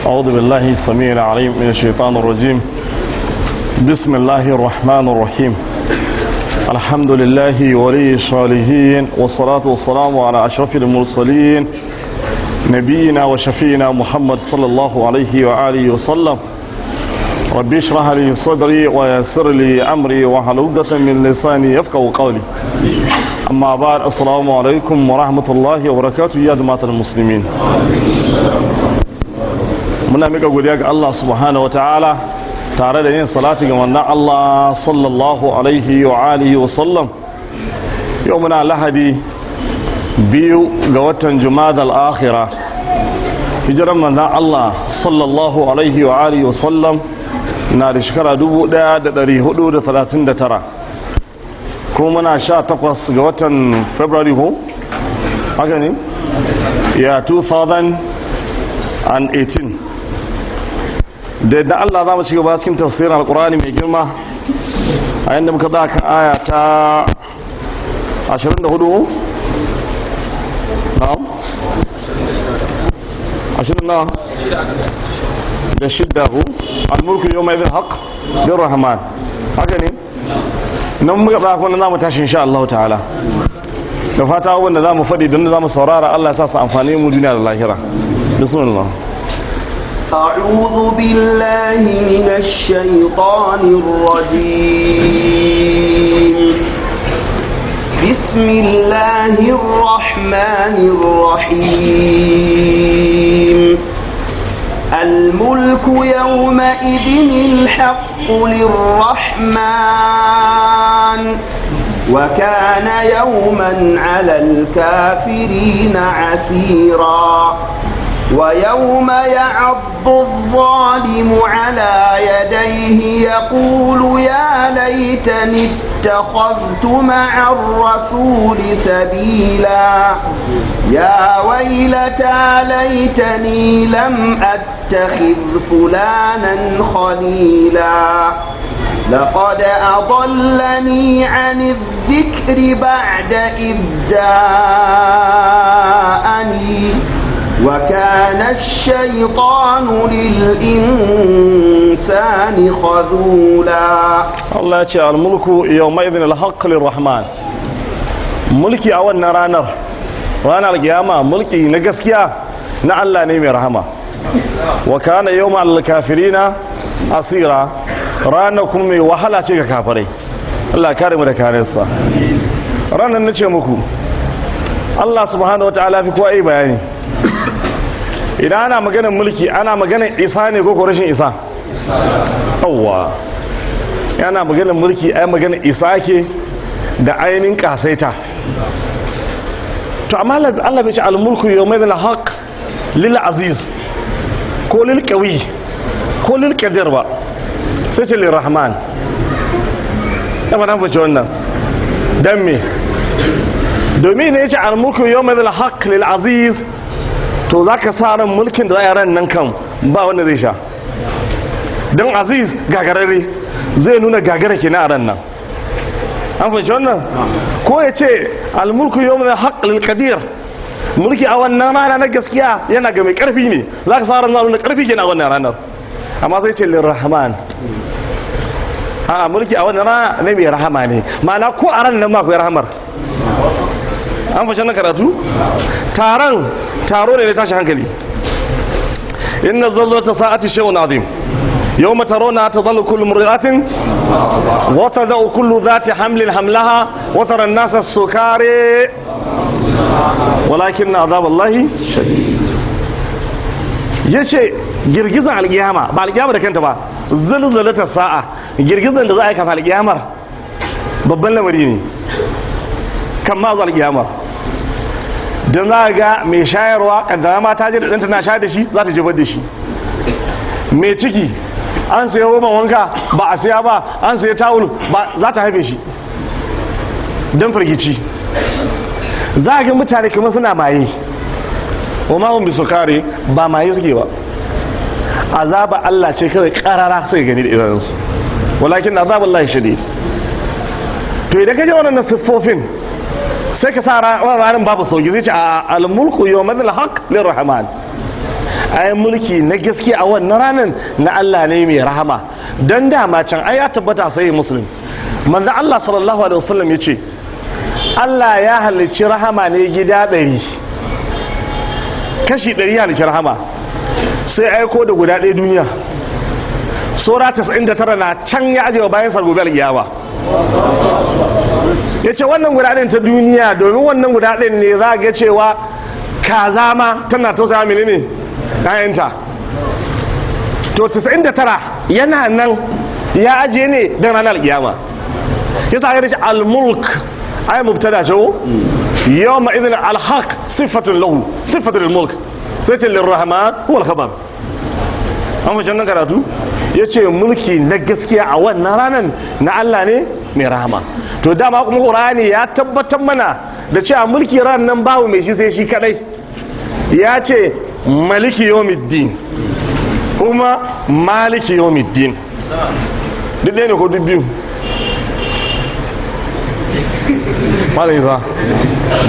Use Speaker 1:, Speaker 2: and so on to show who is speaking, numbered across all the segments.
Speaker 1: أعوذ بالله السميع العليم من الشيطان الرجيم. بسم الله الرحمن الرحيم. الحمد لله ولي الصالحين، والصلاة والسلام على أشرف المرسلين، نبينا وشفينا محمد صلى الله عليه وآله وسلم. ربي اشرح لي صدري ويسر لي أمري واحلل عقدة من لساني يفقهوا قولي. أما بعد، السلام عليكم ورحمة الله وبركاته يا جماعة المسلمين. Muna mika godiya ga Allah subhanahu wa ta'ala tare da yin salati ga manzon Allah sallallahu alaihi wa alihi wa sallam. Yau muna Lahadi, 2 ga watan Jumada al-Akhira, hijiran manzon Allah sallallahu alaihi wa alihi wa sallam na da shekara 1439, kuma muna 18 ga watan February, ko haka ne ya, 2018. Da yadda Allah za mu ci gaba cikin tafsirin Alkurani mai girma a yadda muka za kan aya ta 24, na'am, 20 na da shidda hu. الملك يومئذ الحق للرحمن. Haka ne, nan muka tsaya, kuma za mu tashi insha Allah ta'ala. Da fata abubuwan da za mu faɗi don da za mu saurara, Allah ya sa su amfani mu duniya da lahira. Bismillah.
Speaker 2: أعوذ بالله من الشيطان الرجيم. بسم الله الرحمن الرحيم. الملك يومئذ الحق للرحمن، وكان يوما على الكافرين عسيرا. ويوم يعض الظالم على يديه يقول يا ليتني اتخذت مع الرسول سبيلا. يا ويلتى ليتني لم أتخذ فلانا خليلا. لقد أضلني عن الذكر بعد إذ جاءني، وكان الشيطان للإنسان خذولا.
Speaker 1: Allah ya ce: الملك يومئذ الحق للرحمن. Mulki a wannan ranar, ranar kiyama, mulki na gaskiya na Allah ne mai rahama. وكان يوما على الكافرين عسيرا. Ranar kuma mai wahala ce ga kafirai. Allah kare mu da kariyarsa. Ranar na ce muku Allah subhanahu wataala fi kowa yi bayani. Idan ana maganar mulki, ana maganar isa ne ko rashin isa? Yawwa, yana maganar mulki, ai maganar isa ke da ainihin kasaita. To amma Allah bai ce الملك يومئذ الحق للعزيز ko للقوي ko للقدير ba, sai ce للرحمن. Ya fara fice wannan dan me? Domin ne ya ce الملك يومئذ الحق للعزيز, to za ka sa ran mulkin da za a ran nan kan ba wanda zai sha, don aziz gagararre zai nuna gagara kenan a ran nan. An fahimci wannan? Ko ya ce الملك يومئذ الحق للقدير. Mulki a wannan rana na gaskiya yana ga mai karfi ne, za ka sa ran nuna karfi kenan a wannan ranar. Amma sai ce للرحمن. A mulki a wannan rana na mai rahama ne, ma'ana ko a ran nan ma akwai rahamar. An fashe na karatu? Taron taro ne na tashi hankali. إن زلزلة الساعة شيء عظيم، يوم ترونها تذهل كل مرضعة وتضع كل ذات حمل حملها وترى الناس سكارى ولكن عذاب الله شديد. Yace girgizan alkiyama, ba alkiyama da kanta ba, زلزلة الساعة, girgizan da za a yi kafa alkiyamar babban lamari ne kan ma zuwa alkiyamar. Don za a ga mai shayarwa, kaddara ma ta je da ɗanta na shayar da shi, za ta jefar da shi. Mai ciki, an sayi roban wanka ba a siya ba, an sayi tawul ba, za ta haife shi don firgici. Za a ga mutane kamar suna maye. وما هم بسكارى, ba maye suke ba, azaba Allah ce kawai karara suka gani da idanunsu. ولكن عذاب الله شديد. To idan ka ji wannan siffofin, sai ka sa ranar babu sauki. Zai ce a الملك يومئذ الحق للرحمن. Ai mulki na gaskiya a wannan ranar na Allah ne mai rahama. Don dama can ai ya tabbata sai Muslim, manzo Allah sallallahu alaihi wasallam ya ce Allah ya halicci rahama ne gida 100, kashi 100 halicci rahama, sai aiko da guda ɗaya duniya, saura 99 na can ya ajewa bayan gobe alƙiyama. Ya ce wannan guda ɗin ta duniya, domin wannan guda ɗin ne za ga cewa kaza ma tana tausaya menene ‘ya'yanta. To 99 yana nan ya ajiye ne don ranar alƙiyama. Ya sa ya ce al-mulk ay mubtada ce yawma idhin al-haq sifatun lahu, sifatun lil-mulk, sai ce lirrahman huwa al-khabar. An fahimci wannan karatu? Ya ce mulki na gaskiya a wannan ranar na Allah ne mai rahama. To dama kuma Qur'ani ya tabbatar mana da cewa mulki ran nan babu mai shi sai shi kadai. Ya ce maliki yawmiddin kuma maliki yawmiddin, duk ɗaya ne ko duk biyu? Malam Isa,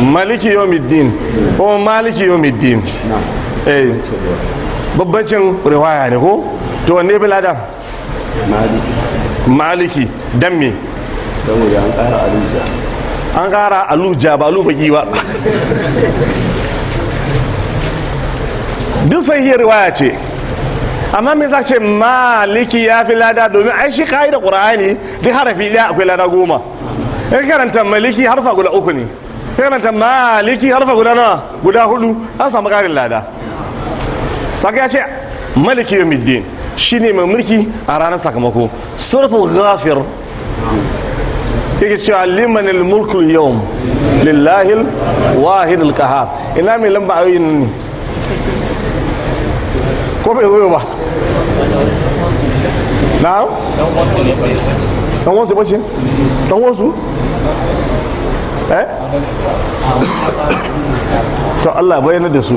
Speaker 1: maliki yawmiddin ko maliki yawmiddin? Eh, babbacin riwaya ne ko? To wanne bi ladan? Maliki. Dan me?
Speaker 2: Saboda an ƙara aluja.
Speaker 1: An ƙara aluja, ba alubaki ba. Duk sahihiyar riwaya ce, amma me za ce maliki ya fi lada? Domin ai shi da Qur'ani duk harafi ɗaya akwai lada 10. In ka karanta maliki harfa guda uku ne, ka karanta maliki harfa guda nawa? Guda hudu, an samu ƙarin lada. Saka ya ce maliki yawmiddin, shine mai mulki a ranar sakamako. Suratul Ghafir yake cewa liman al-mulku yawm lillahi al-wahid al-qahar. Ina mai lamba ayoyin ne ko bai zo ba? Na'am, dan wasu bace, dan wasu eh. To Allah bayyana da su.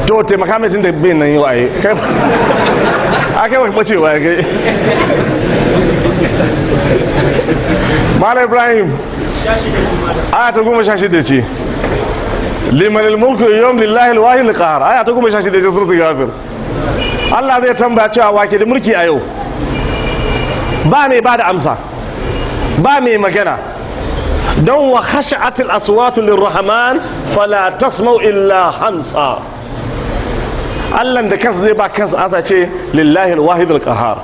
Speaker 1: To taimaka mai tun da bai nan yau, ayi kai a kai baka bace wa kai. Malam Ibrahim, aya ta 16 ce liman al-mulku yawm lillahi al-wahid al-qahar. Aya ta 16 ce suratul Ghafir. Allah zai tambaya cewa wake da mulki a yau? Ba mai ba da amsa, ba mai magana, don wa khashi'at al-aswatu lirrahman fala tasma'u illa hamsa. Allah da kansa zai ba kansa asa ce lillahi al-wahid al-qahar.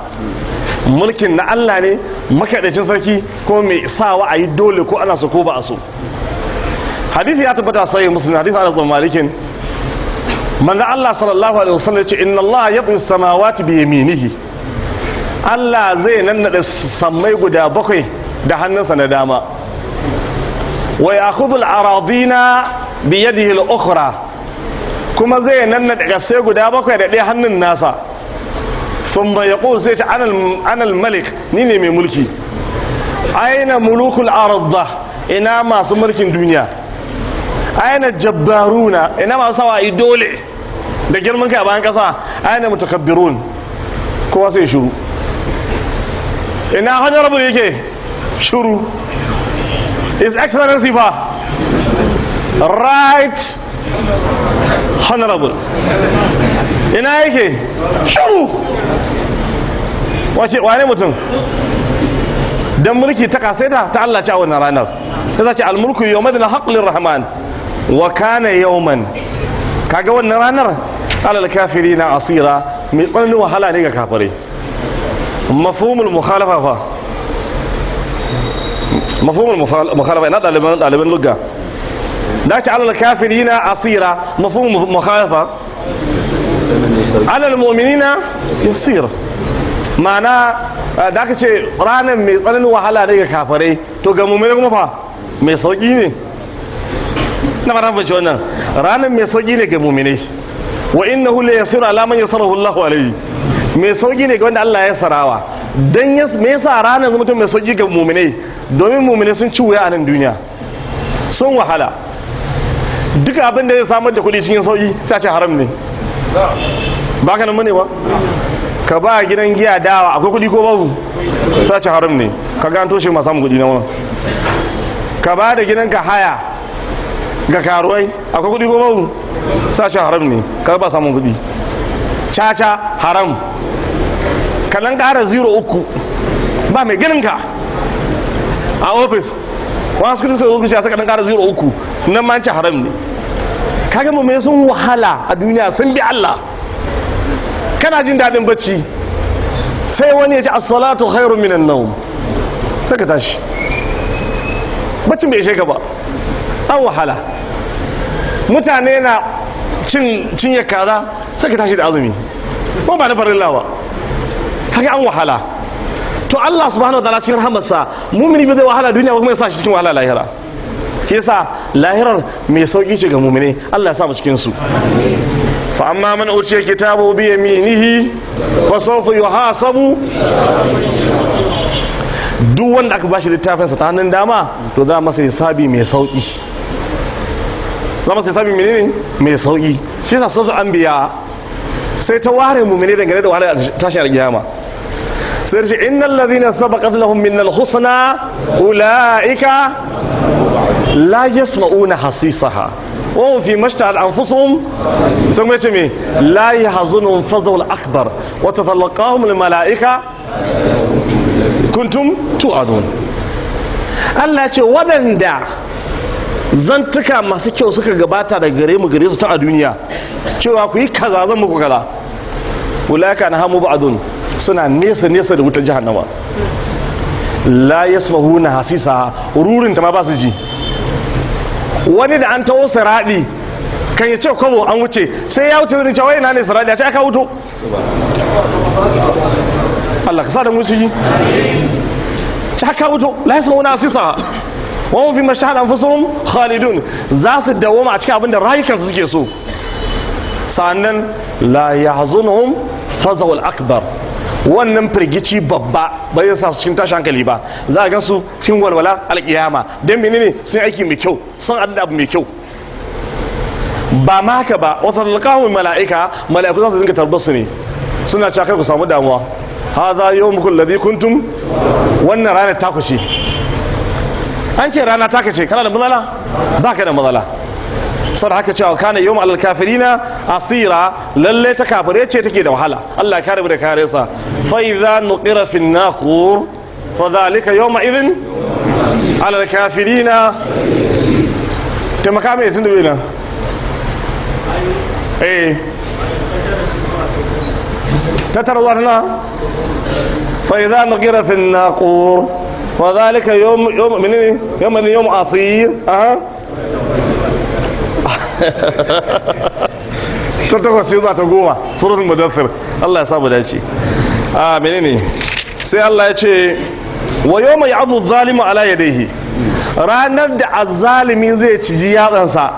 Speaker 1: Mulkin na Allah ne makaɗaicin sarki ko mai sawa a yi dole ko ana so ko ba a so. Hadisi ya tabbata sai Muslim, hadisi Anas bin Malikin, manzo Allah sallallahu alaihi wasallam ya ce inna Allah yatwi samawati bi yaminihi. Allah zai nannade sammai guda bakwai da hannunsa na dama, wa ya'khudhu al-aradina bi yadihi al-ukhra, kuma zai nannade kasai guda bakwai da ɗaya hannun nasa. Thumma yaqul, sai ce ana al-malik, ni ne mai mulki. Aina mulukul arda, ina masu mulkin duniya? Aina jabbaruna, ina masu sawa dole da girman kai a bayan kasa? Aina mutakabbirun? Kowa sai shiru. Ina honorable yake? Shiru. His Excellency fa, Right Honorable, ina yake? Shiru. Wane mutum dan mulki ta kasaita ta Allah ce a wannan ranar ta zace almulku yawmadin haqqlir rahman wa kana yawman. Kaga wannan ranar alal kafirina asira, mai tsananin wahala ne ga kafirai. Mafhumul mukhalafa fa, mafhumul mukhalafa, ina daliban lugha? Da ce alal kafirina asira, mafhumul mukhalafa alal mu'minina yasir. Ma'ana da aka ce ranar mai tsananin wahala ne ga kafirai, to ga mu'mini kuma fa mai sauki ne. Na fara fahimci wannan ranar mai sauki ne ga mu'minai. Wa innahu la yasiru ala man yasarahu Allahu alayhi, mai sauki ne ga wanda Allah ya sarawa. Dan me yasa ranar mutum mai sauki ga mu'minai? Domin mu'minai sun ci wuya a nan duniya, sun wahala. Duk abin da zai samar da kuɗi cikin sauki sai a ce haram ne. Ba ka nan bane ba? Ka ba gidan giya dawa, akwai kuɗi ko babu? Sai a ce haram ne. Ka ga an toshe ma samun kuɗi na wannan. Ka ba da gidanka haya Ga karuwai akwai kudi ko babu? Sace haram ne, kar ba samun kudi. Caca haram, kalan kara 03 ba mai ganin ka a ofis. Wasu kudi suka zo kuce saka dan kara 03 nan ma an ce haram ne. Kaga mu mai sun wahala a duniya, sun bi Allah. Kana jin daɗin bacci, sai wani ya ce as-salatu khairun minan nawm, sai ka tashi, baccin bai ishe ka ba, an wahala. Mutane na cin cinye kaza, sai ka tashi da azumi, kuma ba na farilla ba. Kaga an wahala. To Allah subhanahu wa ta'ala cikin rahamarsa, mumini bai zai wahala duniya ba kuma ya sa shi cikin wahala lahira. Shi yasa lahirar mai sauki ce ga mumini. Allah ya sa mu cikin su. Fa amma man utiya kitabahu bi yaminihi fa sawfa yuhasabu. Duk wanda aka bashi littafinsa ta hannun dama, to za a masa hisabi mai sauki. Za masa hisabi menene? Mai sauki. Shi yasa suratul anbiya sai ta ware mumini dangane da wahalar tashin alkiyama. Sai ce innal ladhina sabaqat lahum minnal husna ulaika la yasma'una hasisaha wa hum fi mashtahat anfusuhum. Sai kuma yace me? La yahzunhum fazul akbar wa tatalaqahum al malaika kuntum tu'adun. Allah ce waɗanda zantuka masu kyau suka gabata da gare mu gare su ta a duniya, cewa ku yi kaza zan muku kaza, ulaka na hamu ba'dun, suna nesa nesa da wutar jahannama. La yasmahuna hasisa, rurin ta ma ba su ji. Wani da an taho siradi kan ya ce kwabo an wuce, sai ya wuce zai ce wai ina ne siradi, a ce aka wuto. Allah ka sa da mu ciki. Ci haka wuto, la yasmahuna hasisa wa hum fi mashahad anfusuhum khalidun. Za su dawoma a cikin abin da rayukansu suke so. Sannan la yahzunhum fazawul akbar, wannan firgici babba ba zai sa su cikin tashin hankali ba. Za a gan su cikin walwala alkiyama. Don menene? Sun aiki mai kyau, sun adda abu mai kyau. Ba ma haka ba, wasu alƙahun mala'ika, mala'iku za su dinga tarbar su ne, suna cewa kar ku samu damuwa. Hadha yawmukum alladhi kuntum, wannan ranar ta ku ce. An ce rana ta ce, kana da matsala? Ba ka da matsala. Saboda haka cewa kana yawm alal kafirina asira, lalle ta kafire ce take da wahala. Allah ya kare mu da kare sa. Fa idza nuqira fi naqur fa dhalika yawma idhin alal kafirina. Taimaka mai tun da bai nan. Eh, ta tara zuwa tana fa idza nuqira fi naqur fa dhalika yawm yawm menene yawma yawm asir. Aha, ta takwas sai zuwa ta 10, suratul mudaththir. Allah ya samu dace. A menene sai Allah ya ce wa yawma ya'dhu adh-dhalimu ala yadayhi, ranar da azzalimi zai ciji yatsansa,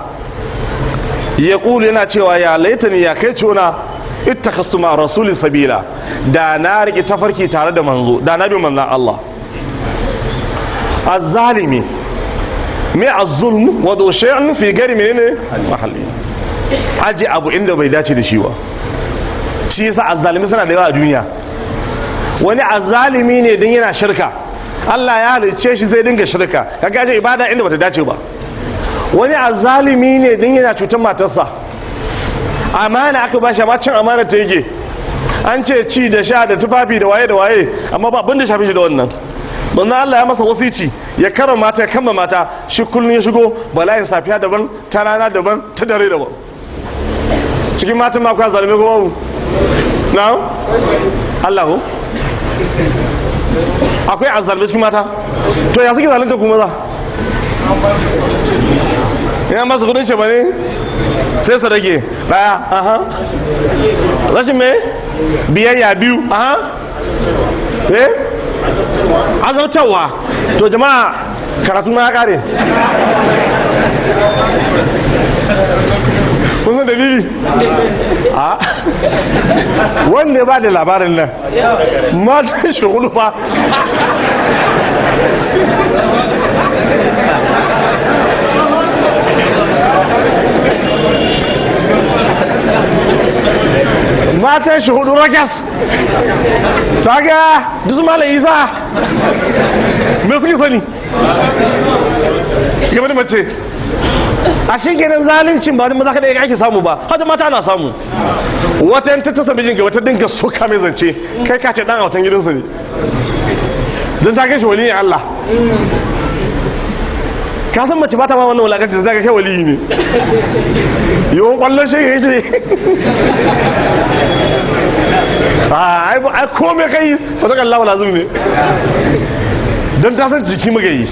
Speaker 1: ya kulu yana cewa ya laitani, ya kai cona, ittakhastu ma rasuli sabila, da na riƙe tafarki tare da manzo, da na bi manzon Allah. Azzalimi me? Az-zulm wa shay'un fi ghairi menene mahalli, aje abu inda bai dace da shi ba. Shi yasa azzalimi suna da yawa a duniya. Wani azzalimi ne don yana shirka, Allah ya halicce shi sai dinga shirka, kaga aje ibada inda bata dace ba. Wani azzalimi ne don yana cutar matarsa, amana aka bashi amma cin amana ta yake. An ce ci da sha da tufafi da waye da waye, amma ba abin da shafi shi da wannan. Manzo Allah ya masa wasici ya kara mata, ya kama mata shi. Kullun ya shigo bala'in safiya daban, ta rana daban, ta dare daban. Cikin matan ma akwai zalime ko babu? Na'am, Allah ko akwai azzalime cikin mata. To ya suke zalunta kuma za ina masu kudin ce bane sai su rage daya. Aha, rashin me biyayya biyu. Aha, eh, azabtarwa. To jama'a, karatu ma ya kare. Kun san dalili? A wanda ya ba da labarin nan, matan shi hudu fa. Matan shi hudu rakas. Ta ga duk su Malam Isa, me suke sani game da mace? A shi kenan zaluncin ba maza kaɗai ake samu ba, hata mata ana samu. Wata yan tattasa mijinka, wata dinga soka mai zance, kai ka ce dan autan gidansu ne, don ta kai shi waliyin Allah. Ka san mace ba ta ma wannan wulakanci, sai ka kai waliyi ne, yawan kwallon shi yake. Ai komai kai sadakar lawa lazim ne, don ta san jiki magayi.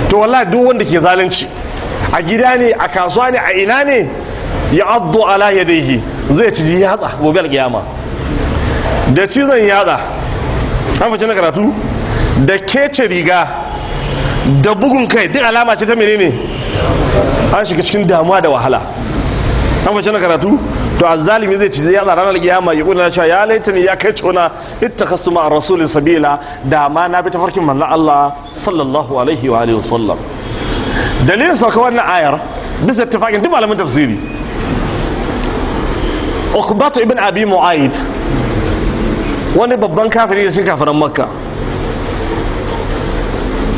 Speaker 1: To wallahi duk wanda ke zalunci a gida ne, a kasuwa ne, a ina ne, ya addu ala yadayhi, zai ci yatsa gobe alkiyama. Da cizon yatsa, an fice na karatu, da kece riga, da bugun kai, duk alama ce ta menene? An shiga cikin damuwa da wahala. An fice na karatu. To azzalimi zai ci yatsa ranar kiyama, ya kula cewa ya laitani, ya kai cona, ittakhastu ma'a rasulin sabila, da ma na bi tafarkin manzon Allah sallallahu alaihi wa alihi wasallam. Dalilin sauka wannan ayar, bisa ittifaqin duk malamin tafsiri, Uqbatu ibn Abi Mu'ayyid, wani babban kafiri da cikin kafiran Makka.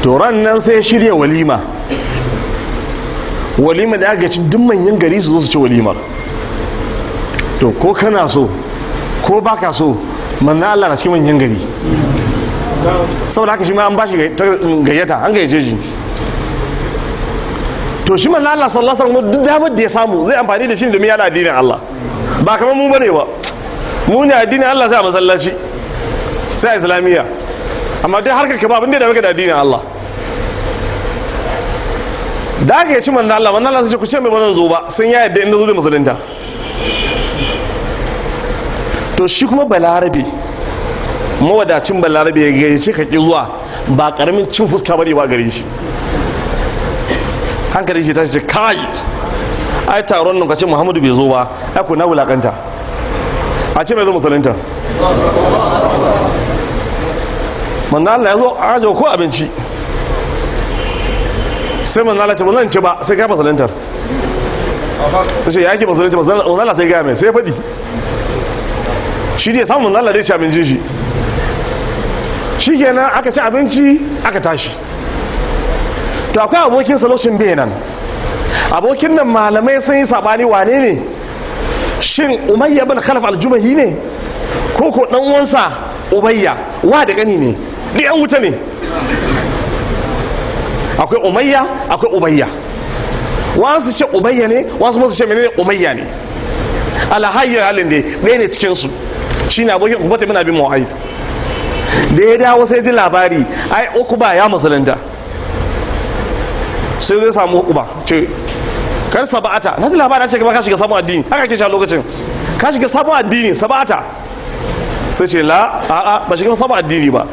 Speaker 1: To ran nan sai ya shirya walima, walima da aka ci duk manyan gari su zo su ci walimar. To ko kana so ko baka so, manna Allah na cikin manyan gari. Saboda haka shi ma an bashi gayyata, an gayyace shi. To shi manna Allah sallallahu alaihi wasallam, duk damar da ya samu zai amfani da shi domin yana addinin Allah, ba kamar mu bane ba. Mu ne addinin Allah sai a masallaci, sai a islamiyya, amma dai harkar ka ba abin da ya dame ka da addinin Allah. Da aka yi ci manna Allah, manna Allah sai ce ku ce mai ba zan zo ba, sun ya yadda inda zo zai musulunta. To shi kuma balarabe, mawadacin balarabe, ya gayyace ka ki zuwa ba karamin cin fuska bane ba gare shi. Hankali shi tashi ce, kai, ai taron nan ka ce Muhammadu bai zo ba, ai ko na wulakanta. A ce mai zo musulunta. Manzo Allah ya zo, an ajiye ko abinci, sai manzo Allah ce ba zan ci ba sai ka musulunta. Sai ya ke musulunta, manzo Allah sai ga mai sai faɗi shi dai samun Allah dai ci abincin shi. Shikenan aka ci abinci aka tashi. To akwai abokin sa lokacin bai nan. Abokin nan malamai sun yi sabani wane ne, shin Umayya bin Khalaf al-Jumahi ne ko ko dan uwansa Ubayya, wa da kani ne, duk yan wuta ne. Akwai Umayya, akwai Ubayya. Wasu ce Ubayya ne, wasu masu ce menene, Umayya ne. Alhayyar halin dai ɗaya ne cikinsu, shine abokin Ukbata bin Abi Mu'ayth. Da ya dawo sai ji labari ai Ukba ya musulunta. Sai zai samu Ukba, ce kar saba'ata, na ji labari an ce ka shiga sabon addini. Haka ke cewa lokacin ka shiga sabon addini saba'ata. Sai ce la, a'a, ba shiga sabon addini ba,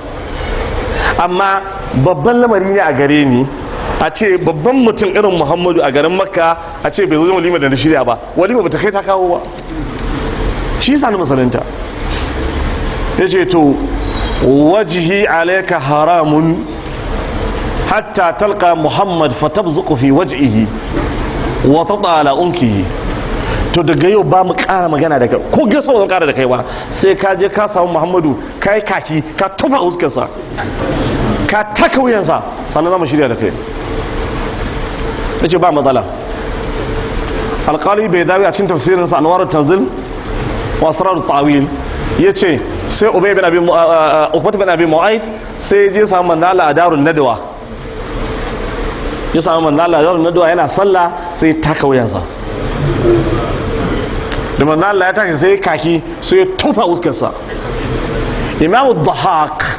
Speaker 1: amma babban lamari ne a gare ni a ce babban mutum irin Muhammadu a garin Makka a ce bai zo walima da na shirya ba. Walima ba ta kai ta kawo ba, shi yasa ni musulunta. Ya ce to wajihi alaika haramun hatta talqa Muhammad fatabzuqu fi wajhihi wa tata ala unkihi. To daga yau ba mu ƙara magana da kai, ko gaisa ba zan ƙara da kai ba, sai ka je ka samu Muhammadu, ka yi kaki, ka tufa huskarsa, ka taka wuyansa, sannan za mu shirya da kai. Ya ce ba matsala. Alƙali bai dawo a cikin tafsirinsa Anwarut Tanzil wa Asrarut Ta'wil, ya ce sai Ubay bin Abi Uqbat bin Abi Mu'ayth sai ya je samu manzo Allah a Darun Nadwa. Ya samu manzo Allah a Darun Nadwa yana sallah, sai ya taka wuyansa. Da manzo Allah ya tashi sai ya kaki, sai ya tufa huskarsa. Imam Dhahak,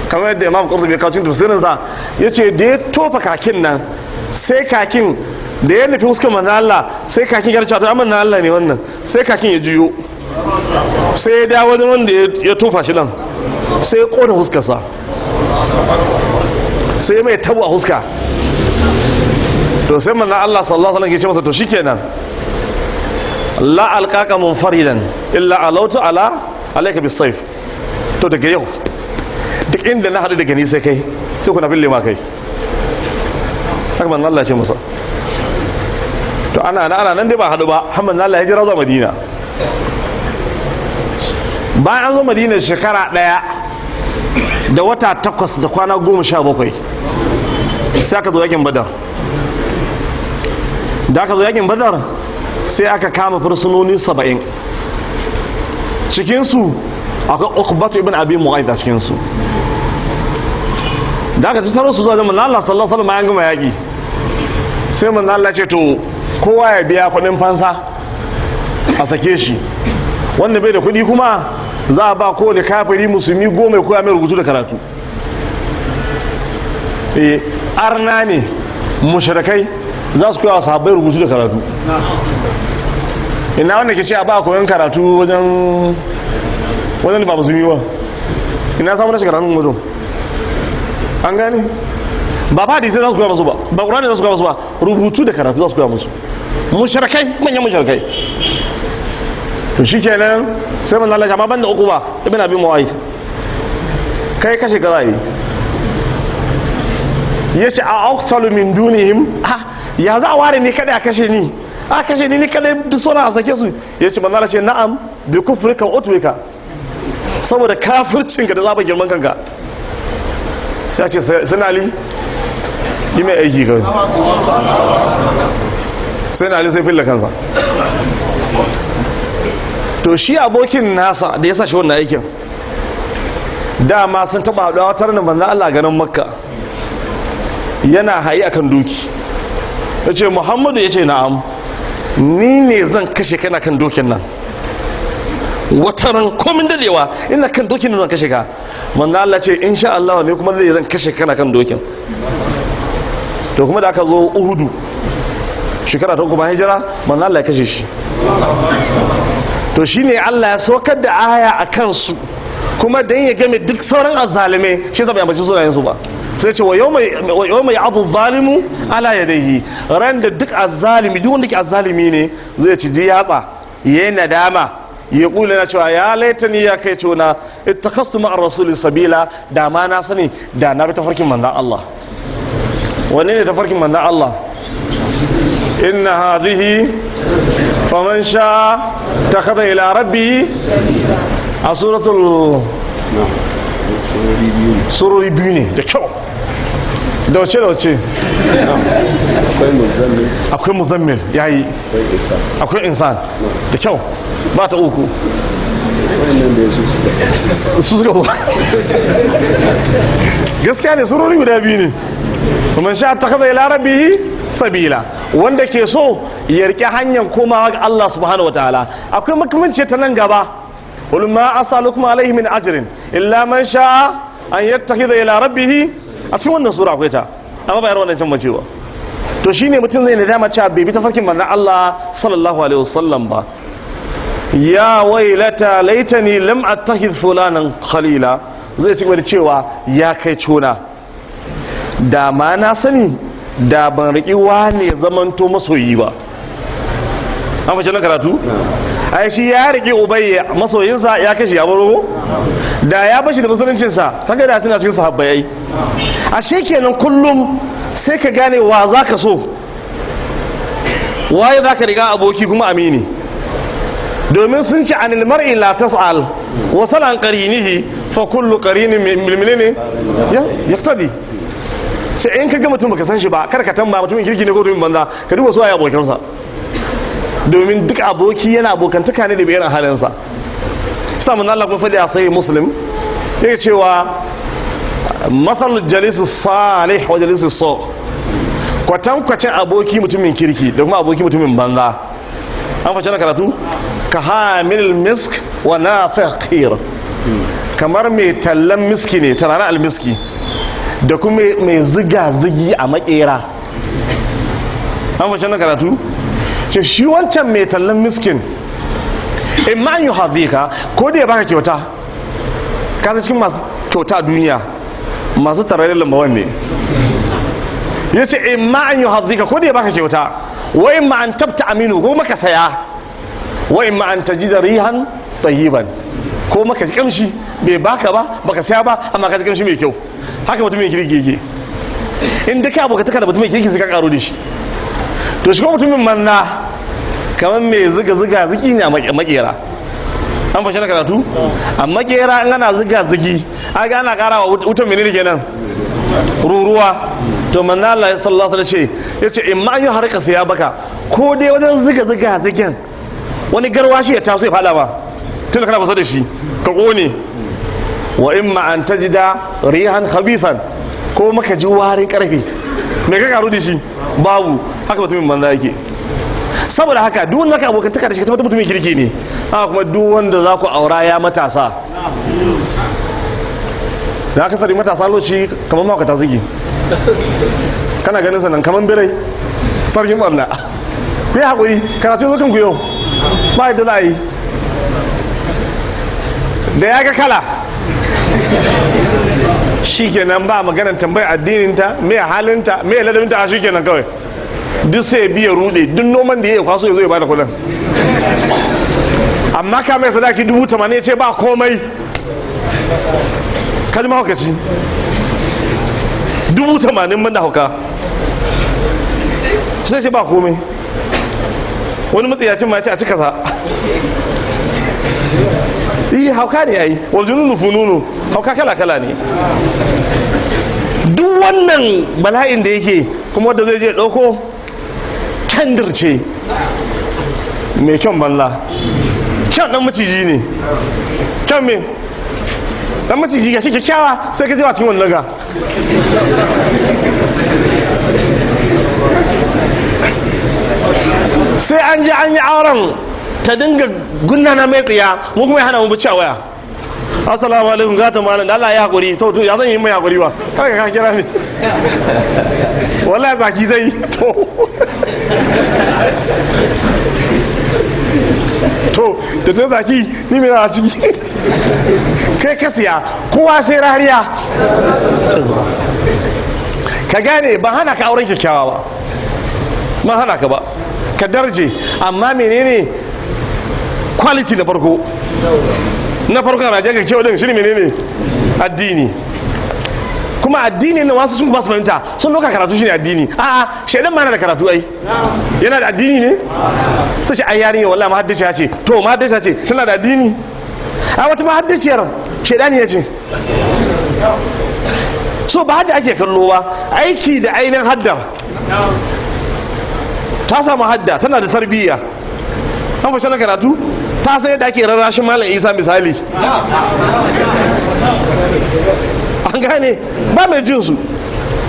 Speaker 1: kamar yadda Imam Qurtubi ya kawo cikin tafsirinsa, ya ce da ya tofa kakin nan, sai kakin da ya nufi huskar manzo Allah, sai kakin ya ce to manzo Allah ne wannan, sai kakin ya juyo, sai ya dawo wajen wanda ya tofa shi nan, sai ya kona huskarsa, sai ya mai tabo a huska. To sai manzo Allah sallallahu alaihi wasallam ya ce masa to shikenan, la alqaka munfaridan illa alautu ala alayka bisayf. To daga yau duk inda na haɗu daga ni sai kai, sai kuna bille ma kai. Haka manzo Allah ya ce masa. To ana nan ana nan dai ba haɗu ba har manzo Allah ya jira zuwa Madina. Bayan an zo Madina shekara ɗaya da wata 8 da kwana 17, sai aka zo yakin Badar. Da aka zo yakin Badar sai aka kama fursunoni 70, cikinsu akwai Uqbatu ibn Abi Mu'ayth a cikinsu. Da aka tattaro su zuwa manzo Allah sallallahu alaihi wasallam, an gama yaki, sai manzo Allah ce to kowa ya biya kuɗin fansa a sake shi, wanda bai da kuɗi kuma za a ba kowane kafiri musulmi 10 ya koya mai rubutu da karatu. Eh, arna ne mushrikai za su koya wa sahabbai rubutu da karatu. Ina wanda ke ce a ba koyon karatu wajen wajen ba musulmi ba? Ina samu rashin karatun wajen? An gane ba fa hadisi za su koya musu ba, ba qur'ani za su koya musu ba, rubutu da karatu za su koya musu. Mushrikai, manyan mushrikai. To shikenan sai manzo Allah ya amma banda uku ba ibn Abi Mu'ayth, kai kashe gaza yi. Yace a aqtalu min dunihim, ha ya za a ware ni kada a kashe ni, a kashe ni ni kada duk suna a sake su. Yace manzo Allah ce na'am, bi kufrika wa utwika, saboda kafircinka da zaba girman kanka. Sai ce sai Ali yi mai aiki kawai, sai na Ali sai filla kansa. To shi abokin nasa da ya sa shi wannan aikin, dama sun taba haɗuwa wata ranar manzan Allah ganin Makka yana hayi akan doki. Ya ce Muhammadu, ya ce na'am, ni ne zan kashe kana kan dokin nan wataran komin dadewa, ina kan dokin nan zan kashe ka. Manzo Allah ce insha Allah ne kuma zai zan kashe kana kan dokin. To kuma da aka zo Uhudu shekara ta 3 bayan hijira, manzo Allah ya kashe shi. To shine Allah ya saukar da aya a kansu kuma dan ya game duk sauran azzalume, shi yasa bai ambaci sunayen su ba. Sai ce wa yawma ya'dhu zalimu ala yadayhi, ran da duk azzalimi, duk wanda ke azzalimi ne zai ci ji yatsa yayin nadama, ya kula na cewa ya laitani, ya kai cona, ittakhastu ma'ar rasuli sabila, da ma na sani da na bi tafarkin manzon Allah. Wanne ne tafarkin manzon Allah? Inna hadhihi faman sha takhadha ila rabbi, a suratul surori biyu ne da kyau, da wace da wace?
Speaker 2: Akwai Muzammil.
Speaker 1: Akwai Muzammil yayi.
Speaker 2: Akwai Isa.
Speaker 1: Akwai Insan da kyau, ba ta uku.
Speaker 2: Wannan da ya su suka
Speaker 1: Su suka zo gaskiya ne, surori guda biyu ne. Man sha takaza ila rabbihi sabila, wanda ke so ya rike hanyar komawa ga Allah subhanahu wataala. Akwai makamanci ta nan gaba, qul ma asalukum alaihi min ajrin illa man sha an yattakhidha ila rabbihi. A cikin wannan sura akwai ta, amma ba yar wannan can mace ba. To shine mutum zai nadama cewa bai bi tafarkin manzon Allah sallallahu alaihi wasallam ba. Ya wailata laitani lam attakhidh fulanan khalila, zai ci gaba da cewa ya kai cona, da ma na sani da ban riƙi wane zamanto masoyi ba. An fashe na karatu. Ai shi ya riƙi Ubayya masoyinsa, ya kashe ya baro, da ya bashi da musuluncinsa kaga da tana cikin sahabbai. Ai ashe kenan kullum sai ka gane wa za ka so, waye za ka riga aboki kuma amini, domin sun ce anil mar'i la tas'al wa sal an qarinihi fa kullu qarinin min yaqtadi. Sai in ka ga mutum baka san shi ba, kar ka tamba mutumin kirki ne ko mutumin banza, ka duba su waye abokansa, domin duk aboki yana abokantaka ne da bayan halinsa. Sa mun Allah kuma fadi a sahih Muslim yake cewa mathal jalis salih wa jalis su, kwatankwacin aboki mutumin kirki da kuma aboki mutumin banza. An fashe na karatu. Ka hamil misk wa nafiqir, kamar mai tallan miski ne, tarana almiski, da kuma mai ziga-zigi a makera. An fashe na karatu. Ce shi wancan mai tallan miskin, in ma an yi hazika ko da ya baka kyauta, ka san cikin masu kyauta a duniya masu tararin lambawan ne. Ya ce in ma an yi hazika ko da ya baka kyauta, wa in ma an tabta aminu ko maka saya, wa in ma an tajida rihan tayyiban ko maka ji kamshi, bai baka ba, baka saya ba, amma ka ji kamshi mai kyau. Haka mutumin kirki yake. In duka abokataka da mutumin kirki suka karo da shi. To shi kuma mutumin manna kamar mai ziga ziga ziki ne a makera. An fashe na karatu. A makera in ana ziga zigi aga ana karawa wutan menene kenan, ruruwa. To manna Allah sallallahu alaihi wasallam ce yace in ma an yi harka siya baka Ko dai wajen ziga ziga zigen wani garwashi ya taso ya fada ma tunda kana kusa da shi ka kone. Wa imma an tajida rihan khabithan, ko maka ji warin karfe, me ka karu da shi? Babu. Haka mutumin banza yake. Saboda haka duk wanda ka abokantaka da shi, ka tabbatar mutumin kirki ne. Haka kuma duk wanda za ku aura, ya matasa, da aka sari matasa lokaci kamar mahaukata suke, kana ganin sanan kamar birai sarkin barna. Ku yi haƙuri, karatu zo kanku yau, ba yadda za a yi. Da ya ga kala shikenan, ba maganar tambayar addininta, me halinta, me ladabinta, a shikenan kawai duk sai biya rude. Duk noman da ya yi kwaso ya zo ya bada kuɗin, amma ka mai sadaki 80,000, ya ce ba komai. Kaji mahaukaci, 80,000 ban da hauka, sai ce ba komai. Wani matsiyacin ma ya ce a cika sa. Yi hauka ne yayi wal jununu fununu, hauka kala kala ne. Duk wannan bala'in da yake kuma wanda zai je dauko kendir ce mai kyan banza, kyan dan maciji ne, kyan me dan maciji ga shi kyakkyawa, sai ka je wa cikin wannan ga sai an ji an yi auren, ta dinga gunnana mai tsiya, mu kuma ya hana mu bacci a waya. Assalamu alaikum, gata malam, da Allah ya hakuri. To ya zan yi mai hakuri ba? Kada ka kira ni, wallahi zaki zai to da ta zaki ni mai a ciki. Kai ka siya, kowa sai rariya. Ka gane, ban hana ka auren kyakkyawa ba, ban hana ka ba, ka darje, amma menene quality na farko? Na farko na ga kyau din shine menene? Addini. Kuma addini na wasu sun ba su fahimta, sun doka karatu shine addini. A'a, shaidan ma yana da karatu, ai yana da addini ne. Sai ce ai yarinya wallahi mahaddiciya ce. To mahaddiciya ce, tana da addini? A wata mahaddiciyar shaidani ya ce. So ba hadda ake kallo ba, aiki da ainihin haddar. Ta samu hadda, tana da tarbiyya, an fashe na karatu, ta san yadda ake rarrashin Malam Isa misali, an gane ba mai jin su.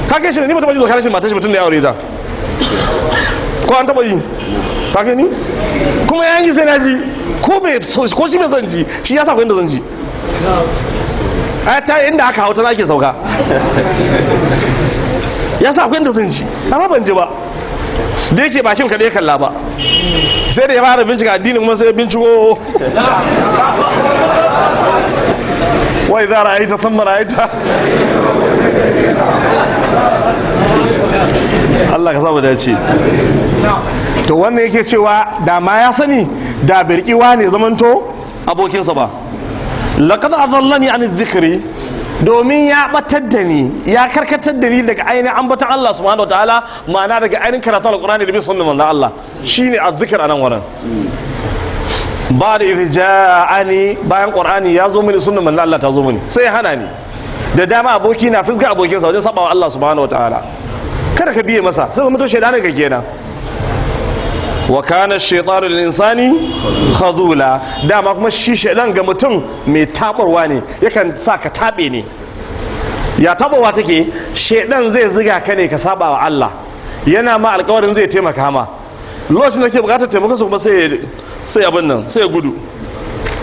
Speaker 1: Ka kai shi ne, ni ba taɓa jin tsakanin shi matar shi mutum da ya aure ta, ko an taɓa yi? Ka gani kuma ya yi sai na ji, ko bai ko shi bai son ji, shi ya sa inda zan ji. Ai ta inda aka hau ta ake sauka, ya sa inda zan ji, amma ban ji ba. Da yake bakin ka ya kalla ba, sai da ya fara bincika addinin kuma sai ya binciko wai za ra'ayta thumma ra'ayta. Allah ka samu dace. To wannan yake cewa da ma ya sani da birkiwa ne zamanto abokinsa ba. Laqad adallani an dhikri, domin ya batar da ni, ya karkatar da ni daga ainihin ambaton Allah subhanahu wataala, ma'ana daga ainihin karatun alqur'ani da bin sunnan manzon Allah, shine azzikr anan wurin. Ba da irja'ani, bayan qur'ani ya zo mini, sunnan manzon Allah ta zo mini, sai ya hana ni. Da dama aboki na fisga abokinsa wajen sabawa Allah subhanahu wataala. Kada ka biye masa, sai zama to shaidanin ka kenan. Wa kana shaytanu lil insani khadula, dama kuma shi shaidan ga mutum mai tabarwa ne, yakan sa ka tabe ne. Ya tabarwa take? Shaidan zai ziga ka ne ka saba wa Allah, yana ma alkawarin zai taimaka ma, lokacin da ke bukatar taimakon su kuma sai sai abin nan sai ya gudu.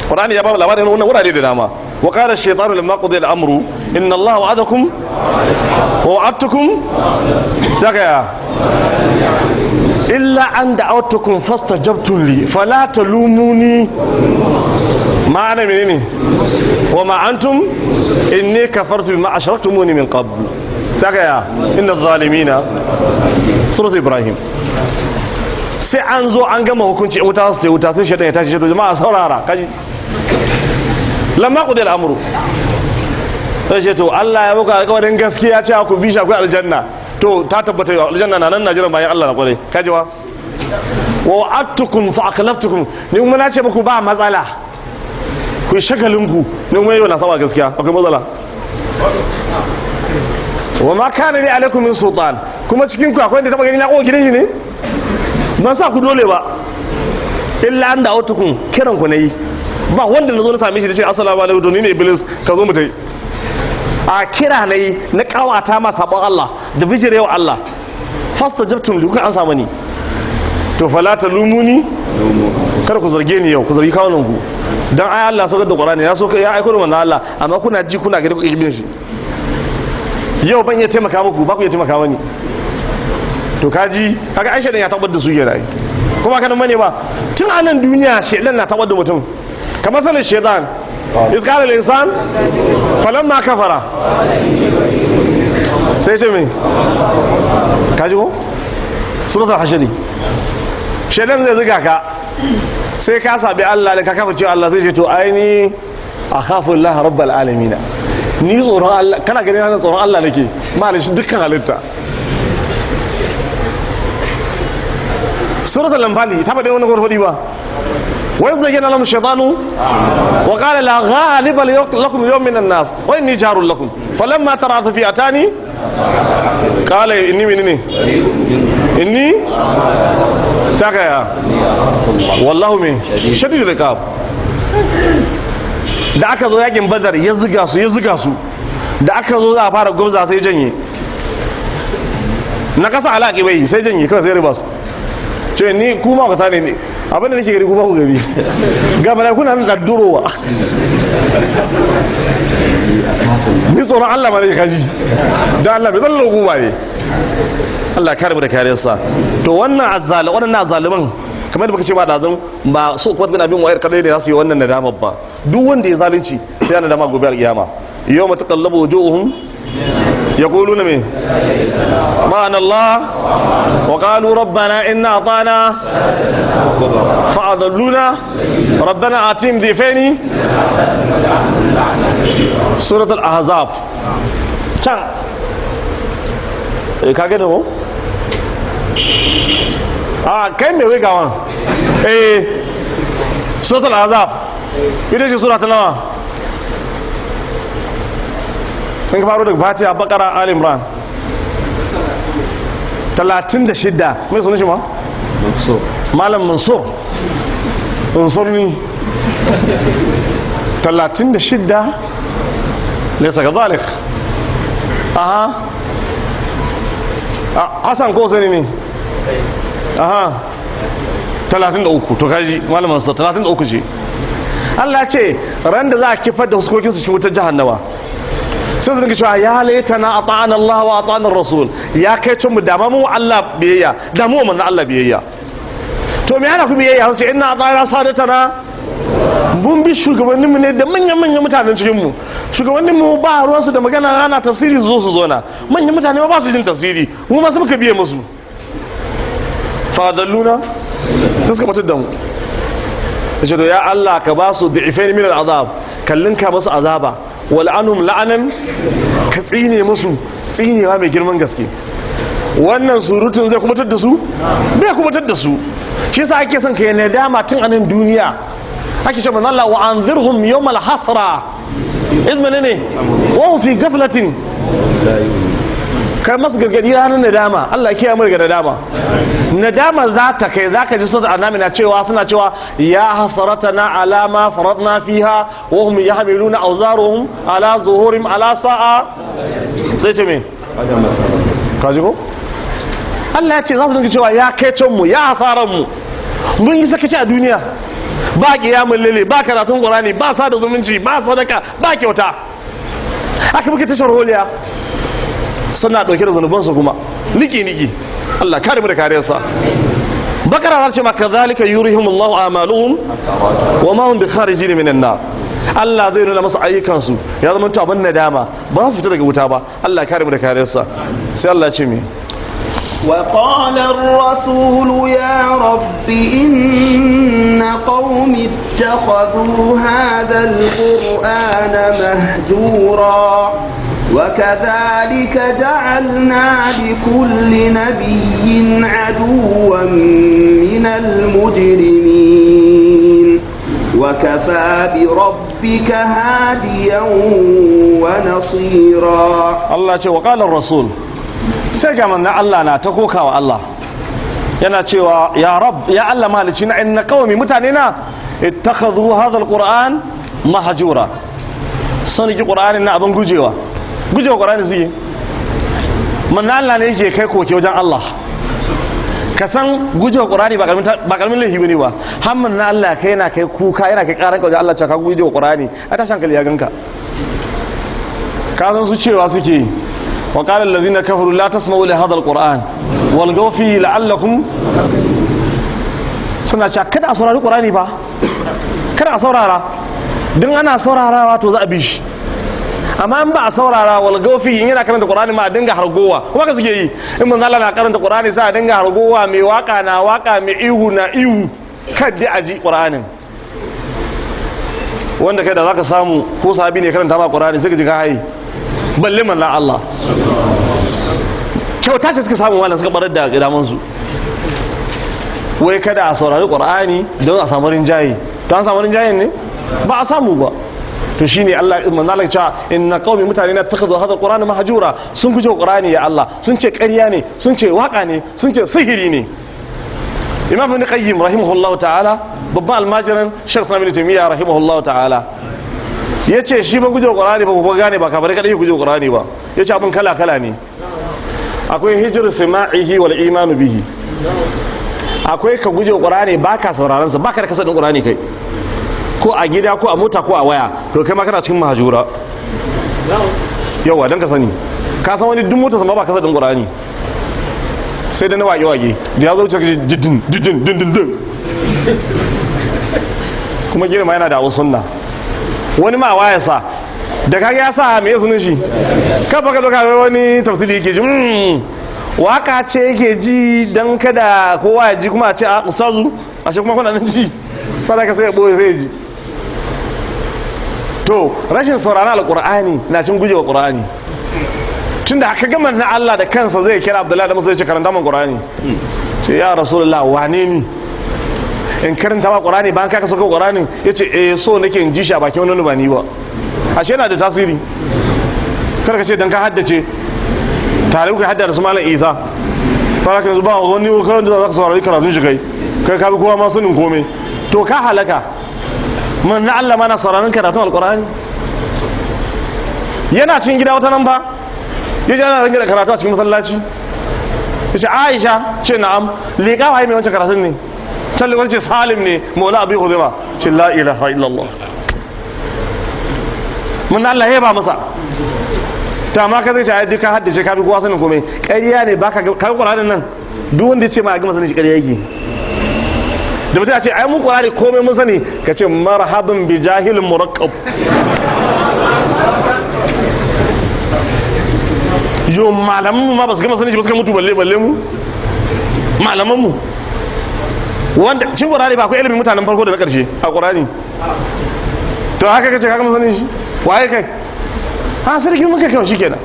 Speaker 1: Qur'ani ya ba mu labarin wannan wurare da dama. Wa qala ash-shaytanu lamma qudiya al-amru inna Allaha wa'adakum wa wa'adtukum saka ya illa an da'awtukum fastajabtum li fala talumuni ma ana menene wa ma antum inni kafartu bima ashraktumuni min qabl saka ya inna adh-dhalimina. Surat Ibrahim. Sai an zo an gama hukunci, in wuta su wuta, sai shaidan ya tashi shaidan, jama'a saurara kaji, lamma qudil amru, sai ce to Allah ya muku alƙawarin gaskiya cewa ku bi shi akwai aljanna. To ta tabbata yau aljanna na nan Najeriya bayan Allah na kwarai. Kaji wa wa'adtukum fa akhlaftukum, ni kuma na ce muku ba matsala, ku yi shagalin ku, ni kuma yau na saba gaskiya, akwai matsala. Wa ma kana li alaikum min sultan, kuma cikin ku akwai wanda taba gani na kowa gidan shi ne Ban sa ku dole ba, illa an da autukun kiran ku nayi. Ba wanda na zo na same shi da ce assalamu alaikum, to ni ne iblis, ka zo mu tai. A kira nayi na kawata ma sabon Allah da bijirewa Allah. Fastajabtum li, kuka an samu ni. To fala talumuni, kar ku zarge ni yau, ku zargi kawunan ku. Dan ai Allah saukar da Qur'ani, ya so ya aiko da manzon Allah, amma kuna ji kuna gani kuka bin shi. Yau ban iya taimaka muku ba, ku iya taimaka mani. To kaji, kaga ai shedan ya tabbar da su kenan ai. Kuma kana mane ba, tun a nan duniya shedan na tabbar da mutum. Kamar sanin shedan iz qala lil insan falamma kafara, sai ce me? Kaji ko suratul hashri, shedan zai zuga ka sai ka sabi Allah da ka kafa cewa Allah, zai ce to ai ni akhafu Allah rabbal alamin, ni tsoron Allah, kana ganin na tsoron Allah nake malishi dukkan halitta. Suratul anfal ta faɗi wannan gurfadi ba, wa zayyana lahum shaytanu wa qala la ghaliba lakum yawm min an-nas wa inni jarun lakum falamma tara'at fi'atani qala inni minni inni saka ya wallahu min shadidul iqab. Da aka zo yakin Badar ya ziga su, ya ziga su, da aka zo za a fara gwamza sai janye na kasa alaƙi bai, sai janye kawai, sai ribas ce ni kuma ku sani ne abinda nake gari, kuma ku gari ga bala kuna nan daddurowa, ni tsoron Allah ma ne kaji dan Allah bai zallo guba ne. Allah kare mu da kariyarsa. To wannan azzali, wannan azzaliman, kamar da muka ce ba dazun ba, so kuma bin abin wayar kadai ne za su yi wannan nadamar ba. Duk wanda ya zalunci sai ya nadama gobe alkiyama. Yawma taqallabu wujuhum yaquluna me ma'ana Allah wa qalu rabbana inna atana fa'adalluna rabbana atim difaini. Suratul ahzab can ka gane ko a kai mai wai eh suratul azab ita ce sura ta nawa in ka faro daga Fatiha, Bakara, Ali Imran? 36. Mai sunan shi ma?
Speaker 2: Mansur.
Speaker 1: Malam Mansur, Mansur ni 36, laysa kadhalik. Aha, Hassan ko sani ne? Aha, 33. To kaji malamin sa 33 ce. Allah ce ran da za a kifar da huskokin su cikin wutar jahannama, sai su dinga cewa ya laitana ata'ana Allah wa ata'ana Rasul, ya kai cin mu dama mu Allah biyayya, da mu manzon Allah biyayya. To me ana ku biyayya? Sai inna ata'ana sadatana, mun bi shugabanninmu ne da manyan-manyan mutanen cikinmu. Shugabanninmu ba ruwansu da magana ana tafsiri su zo su zona, manyan mutane ba su jin tafsiri, mu ma su muka biye musu. Fadalluna, sai suka mutu da mu. Yace to ya Allah ka ba su du'ifain min al'azab, kallin ka musu azaba, wal anhum la'anan, ka tsine musu tsinewa mai girman gaske. Wannan surutun zai kubutar da su? Bai kubutar da su. Shi yasa ake son ka yi nadama tun a nan duniya. Ake ce manzo Allah wa anzirhum yawmal hasra izmene ne wa hum fi ghaflatin, kai masu gargadi ranar nadama. Allah ya kiyaye mu daga nadama. Nadama za ta kai za ka ji suna anami na cewa, suna cewa ya hasaratana ala ma faradna fiha wa hum yahmiluna awzaruhum ala zuhurim ala sa'a. Sai ce me? Ka ji ko Allah ya ce za su dinga cewa ya kai can mu, ya hasaran mu, mun yi sakaci a duniya, ba kiyamun lele, ba karatun qur'ani, ba sada zumunci, ba sadaka, ba kyauta, aka muke tashar holiya. Suna ɗauke da zanubansu kuma niki niki. Allah kare mu da kariyarsa. Bakara za ce ma kadhalika yurihim Allahu a'maluhum wa ma hum bi kharijin minan nar. Allah zai nuna masa ayyukansu ya zama to abin nadama, ba za su fita daga wuta ba. Allah kare mu da kariyarsa. Sai Allah ya ce mi?
Speaker 3: وقال الرسول يا رب إن قوم اتخذوا هذا القرآن مهجورا وكذلك جعلنا لكل نبي عدوا من المجرمين وكفى بربك هاديا ونصيرا.
Speaker 1: Allah ce wa qala rasul, sai ga manzon Allah na ta kokawa Allah, Yana cewa ya rab, ya Allah malici na, inna qaumi, mutane na, ittakhadhu hadha alquran mahjura, sun ki qur'anin na abin gujewa. Gujewa qur'ani suke. Manna Allah ne yake kai koke wajen Allah. Ka san gujewa qur'ani ba karamin ba karamin laifi bane ba. Har manna Allah kai yana kai kuka, yana kai karan wajen Allah cewa ka gujewa qur'ani, a tashan hankali ya ganka. Ka san su cewa suke, wa qala allazina kafaru la tasma'u li hadha alquran walgaw fihi la'allakum, suna cewa kada a saurari qur'ani ba, kada a saurara, don ana saurarawa to za a bi shi, amma in ba a saurara, walgaw fihi, in yana karanta qur'ani ma a dinga hargowa. Kuma ka suke yi, in manzo Allah na karanta qur'ani sai a dinga hargowa, mai waka na waka, mai ihu na ihu, kada a ji qur'anin. Wanda kai da zaka samu ko sahabi ne karanta ma qur'ani sai ka ji ka haye, balle manzo Allah. Kyauta ce suka samu wannan, suka barar da damansu, wai kada a saurari qur'ani don a samu rinjaye. To an samu rinjayen ne? Ba a samu ba. To shine Allah, manzo Allah cewa inna qaumi, mutane na, takhadhu hadha alqur'ana mahjura, sun guje qur'ani ya Allah, sun ce ƙarya ne, sun ce waka ne, sun ce sihiri ne. Imam Ibn Qayyim rahimahullahu ta'ala, babban almajirin Sheikh Islam Ibn Taymiyyah rahimahullahu ta'ala, yace shi ba guje qur'ani ba, ku gane ba kafirai kadai guje qur'ani ba. Yace abun kala kala ne. Akwai hijir sima'ihi wal imanu bihi. Akwai ka guje qur'ani baka sauraron sa, baka da kasadin qur'ani kai, ko a gida ko a mota ko a waya, to kai ma kana cikin mahajura. Yawa, dan ka sani, ka san wani duk motar sa ma ba kasadin qur'ani, sai da na wage wage da ya zo wuce kaji didin didin dindin din, kuma girma yana da abu sunna. Wani ma waya sa da kaga ya sa me sunan shi, kafa ka doka wani tafsiri yake ji, waka ce yake ji dan kada kowa ya ji, kuma a ce a ustazu a ce kuma kuna nan ji sadaka, sai ya boye sai ya ji. To rashin sauraron alqur'ani na cin gujewa qur'ani, tunda aka gama na Allah da kansa zai kira Abdullahi da Musa ya ce karanta man qur'ani. Ce ya rasulullah, wane ni in karanta ma qur'ani bayan ka saka qur'ani? Yace eh, so nake in ji shi a bakin wani ba ni ba. Ashe yana da tasiri. Kar ka ce dan ka haddace tare kuka hadda da su malam Isa saraka, yanzu ba wani kan da zaka saurari karatun shi, kai kai ka bi kowa ma sanin komai, to ka halaka. Man na Allah mana sauraron karatun alqur'ani yana cikin gida wata nan ba yaji ana ringa da karatu a cikin masallaci. Yace Aisha, ce na'am, liƙa waye mai wancan karatun ne? Can ce Salim ne maula Abi Hudayma. Ce la ilaha illallah, mun Allah ya ba masa ta ma ka zai ce ai duk ka haddace ka bi kowa sanin komai, ƙarya ne. Baka ga kai Qur'anin nan, duk wanda ya ce ma a gama sanin shi ƙarya yake. Da mutum ya ce ai mun Qur'ani komai mun sani, ka ce marhaban bi jahilin murakkab. Yo, malaman mu ma ba su gama sanin shi ba suka mutu, balle balle mu malaman mu. Wanda cin Qur'ani ba akwai ilimin mutanen farko da na ƙarshe a Qur'ani, to haka kace ka gama sanin shi, waye kai? Ha, sarkin muka kawai shikenan.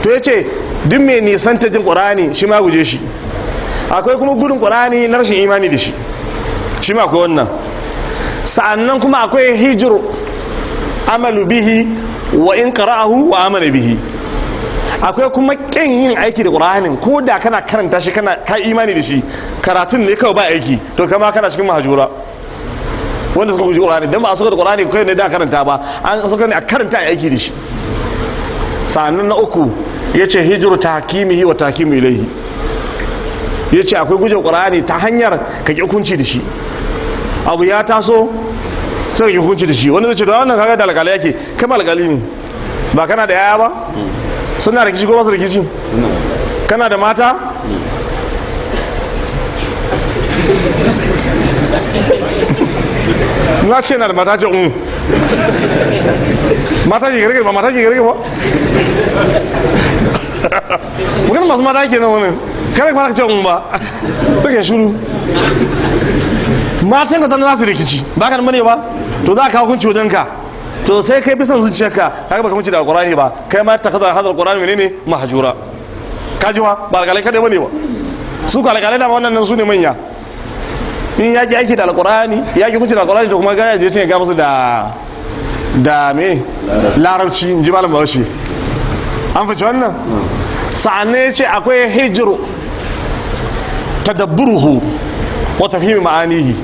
Speaker 1: To yace duk mai nisan ta jin Qur'ani shi ma guje shi. Akwai kuma gudun Qur'ani na rashin imani da shi, shi ma akwai wannan. Sa'annan kuma akwai hijru amalu bihi wa in qara'ahu wa amana bihi. Akwai kuma kin yin aiki da Qur'anin, ko da kana karanta shi, kana ka imani da shi, karatun ne kawai ba aiki, to kama kana cikin mahajura wanda suka guji Qur'ani. Dan ba a saka da Qur'ani kai ne da karanta ba, an saka ne a karanta a aiki da shi. Sa'annan na uku yace hijru tahkimihi wa tahkimu ilayhi. Yace akwai guje Qur'ani ta hanyar ka ki hukunci da shi. Abu ya taso sai ka ki hukunci da shi. Wanda zai ce to wannan kaga da alƙali yake, kai ma alƙali ne, ba kana da yaya ba, suna rikici ko ba su rikici, kana da mata, na ce na da mata, ce un mata ke gare ba, mata ke gare ba, magana masu mata ke nan wani kare ba ka ce un ba, take shiru. Matan ka tana za su rikici ba ka mane ba, to za ka hukunci wajen ka, to sai kai bisan zuciyarka, kaga baka hukunci da alqur'ani ba, kai ma ta kaza hadal qur'ani menene mahjura. Kajiwa ba alƙalai kadai bane ba, su ka alƙalai da wannan nan su ne manya. In ya ki aiki da alkur'ani, ya ki hukunci da alkur'ani, to kuma ga ya je cin ga musu da da me larabci, in ji malam Bahaushe. An fice wannan. Sa'annan ya ce akwai hijiru Tadabburuhu wa tafhimi ma'anihi.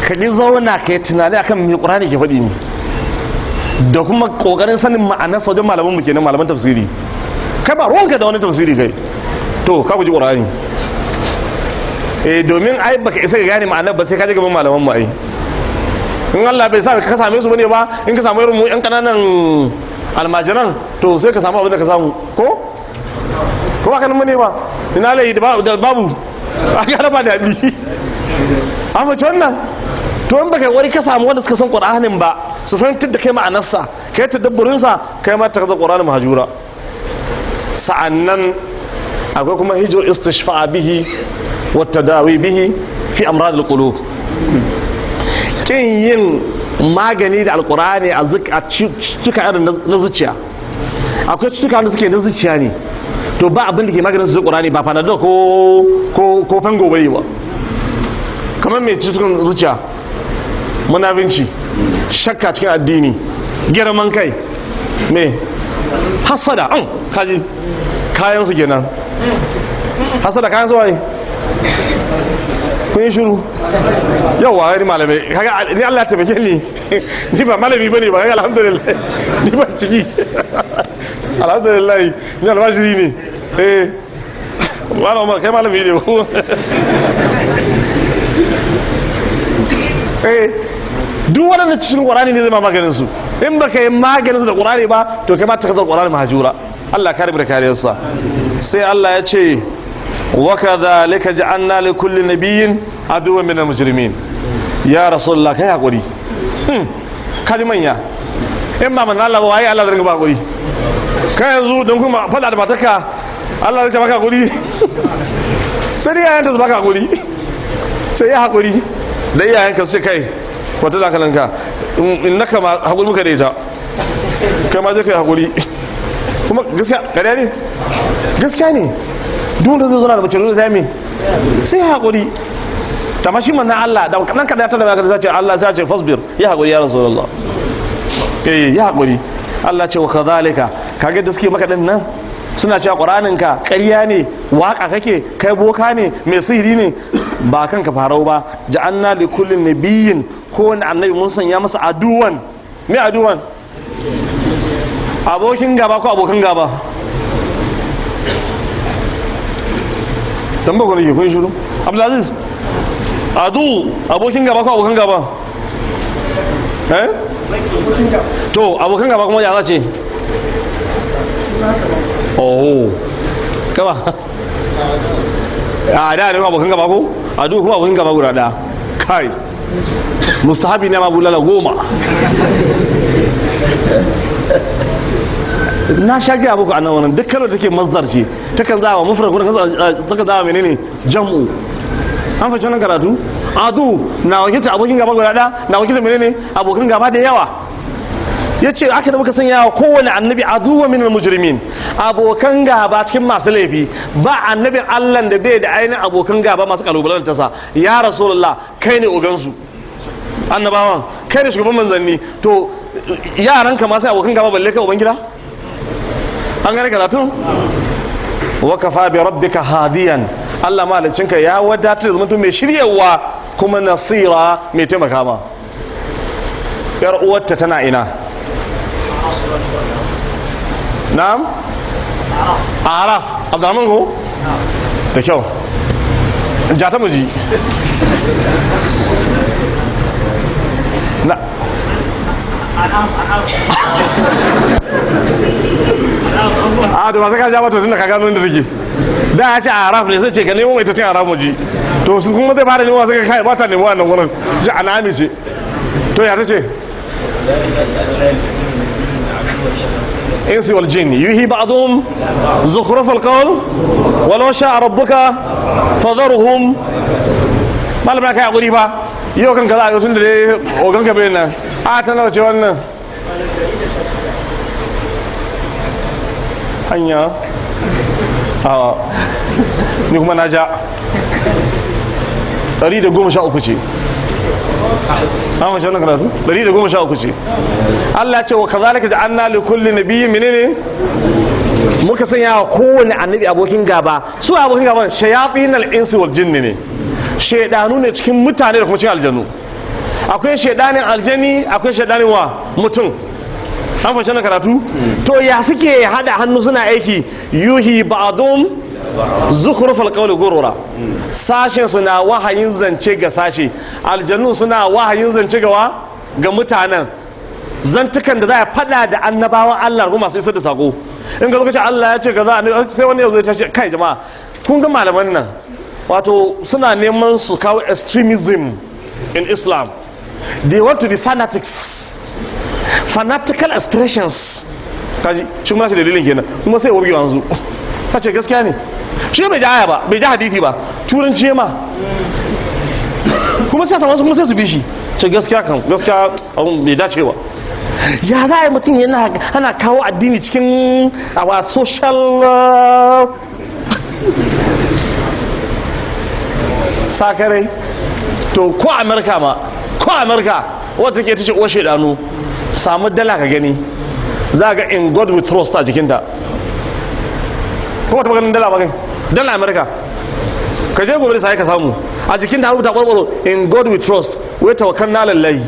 Speaker 1: Ka ki zauna ka yi tunani akan me Qur'ani ke faɗi ne, da kuma kokarin sanin ma'anarsa wajen malaman mu kenan, malaman tafsiri. Kai ba ruwanka da wani tafsiri kai, to ka guji Qur'ani. Eh, domin ai baka isa ka gane ma'anar ba sai ka je gaban malaman mu. Ai in Allah bai sa ka same su bane ba, in ka samu irin mu yan kananan almajiran, to sai ka samu abin da ka samu. Ko ba kanin bane ba, ina lai da babu a ga ba daɗi. An fahimci wannan? To in baka wari ka samu wanda suka san Qur'anin ba su fahimtar da kai ma'anarsa, kai tadabburin sa, kai ma ta Qur'anin mahjura. Sa'annan akwai kuma hijr istishfa'a bihi wa tadawi bihi fi amrad al-qulub. Kin yin magani da Alqur'ani a cututtuka irin na zuciya. Akwai cututtuka wanda suke na zuciya ne, to ba abin da ke maganin su Qur'ani, ba Panadol ko fango bai ba. Kamar mai cututtukan zuciya? Munafinci, shakka cikin addini, girman kai, me hasada. An kaji kayan su kenan. Hasada kayan su waye? Kun yi shiru. Yauwa, ni malamai, kaga ni Allah ya taimake ni, ni ba malami bane ba. Kaga alhamdulillah ni ba ciki, alhamdulillah ni almajiri ne. Eh, Malam Umar, kai malami ne ko? Eh, duk waɗanda cikin Qur'ani ne zai ma maganin su. In baka yi maganin su da Qur'ani ba, to kai ma ta kazar Qur'ani mahjura. Allah kare mu da kariyarsa. Sai Allah ya ce: wa kadhalika ja'alna li kulli nabiyyin aduwwan minal mujrimin. Ya Rasulullah, kai hakuri. Kaji manya. In ba manzo Allah ba, waye Allah zai ringa ba hakuri? Kai yanzu don kuma faɗa da matarka, Allah zai ce maka hakuri? Sai dai yayanta su baka hakuri, ce ya hakuri da iyayenka, su ce kai wata da hankalinka, in naka ma hakuri muka da ita, kai ma zai kai hakuri. Kuma gaskiya ƙarya ne, gaskiya ne. Duk wanda zai zo da mace dole sai me? Sai hakuri. Ta mashi manzon Allah da kadan kadan ta da magana, sai ce Allah sai ce: "Fasbir", ya hakuri ya Rasulullah. Eh, ya hakuri. Allah ce: "Wa kadhalika", kage da suke maka din nan, suna cewa Qur'anin ka ƙarya ne, waka kake, kai boka ne, mai sihiri ne, ba kanka farau ba. Ja'anna li kulli nabiyyin, kowane annabi mun sanya masa aduwan. Me aduwan? Abokin gaba ko abokan gaba? Tambaya ko nake, kun shiru. Abdulaziz, adu abokin gaba ko abokan gaba? Eh, to abokan gaba kuma ya za ce? Oh, kaba a da ne abokan gaba ko adu, kuma abokin gaba guda ɗaya. Kai, mustahabi ne ma bulala 10. Na sha gaya muku anan, wannan duk kalmar take masdar ce, takan zawa mufrad kuma takan zawa menene? Jam'u. An fahimci wannan karatu? Adu na wakilta abokin gaba guda ɗaya, na wakilta menene? Abokan gaba da yawa. Ya ce aka da muka sanya wa kowane annabi aduwa minal mujrimin, abokan gaba cikin masu laifi. Ba annabin Allah da bai da ainihin abokan gaba masu kalubalen tasa. Ya Rasulullah, kai ne ogansu annabawan, kai ne shugaban manzanni, to yaran ka ma sai abokan gaba, balle kai uban gida. An gane karatun? Wa kafa bi rabbika hadiyan, Allah mahaliccinka ya wadatar da zamanto mai shiryawa kuma nasira, mai taimaka ma. Yar uwarta tana ina? Na'am, Araf. Abdurrahman, ko da kyau, ja ta muji na. A to ba sai ka ja ba, to tunda ka gano inda take. Da ya ce Araf ne, sai ce ka nemo mai ta cin Araf muji. To sun kuma zai fara nemo, sai ka kai ba ta nemo wannan wurin shi anami ce. To ya ta ce? الإنس والجن يوحي بعضهم زخرف القول ولو شاء ربك فذرهم. Malam na kai hakuri fa, yau kanka za a yi tun da dai ogan ka bai nan. A ta nawa ce wannan? Hanya a ni kuma na ja 113 ce. An wace wannan karatu? 113 ce. Allah ce: "Wa kazalika ja'alna li kulli nabiyyin", menene? Muka sanya wa kowane annabi abokin gaba. Su abokin gaban shayatin al-insi wal jinni ne, shaidanu ne cikin mutane da kuma cikin aljanu. Akwai shaidanin aljani, akwai shaidanin wa mutum. An fashe na karatu. To ya suke hada hannu suna aiki? Yuhi ba'dum zukhrufal qawli gurura. Sashen suna wahayin zance ga sashe, aljanu suna wahayin zance ga wa ga mutanen, zantukan da za a fada da annabawan Allah kuma masu isar da sako. In ka zo ka ce Allah ya ce kaza, sai wani ya zo ya tashi, kai jama'a, kun ga malaman nan wato suna neman su kawo extremism in Islam. They want to be fanatics, fanatical expressions. Kaji shi kuma shi dalilin kenan, kuma sai wurgi wanzu ka ce gaskiya ne. Shi bai ji aya ba, bai ji hadithi ba, turanci ma kuma sai samu, kuma sai su bi shi, ce gaskiya kan gaskiya abun bai dace ba. Ya za a yi mutum yana ana kawo addini cikin our social sakarai? To ko Amerika ma, ko Amerika wadda take ta ce uwar shaidanu, samu dala ka gani, za ga "In God We Trust" a jikinta. Ko ba taɓa ganin dala ba kai? Dala Amerika, ka je gobe da sai ka samu a jikinta har rubuta ɓarɓaro "In God We Trust", wai tawakkalna lallahi.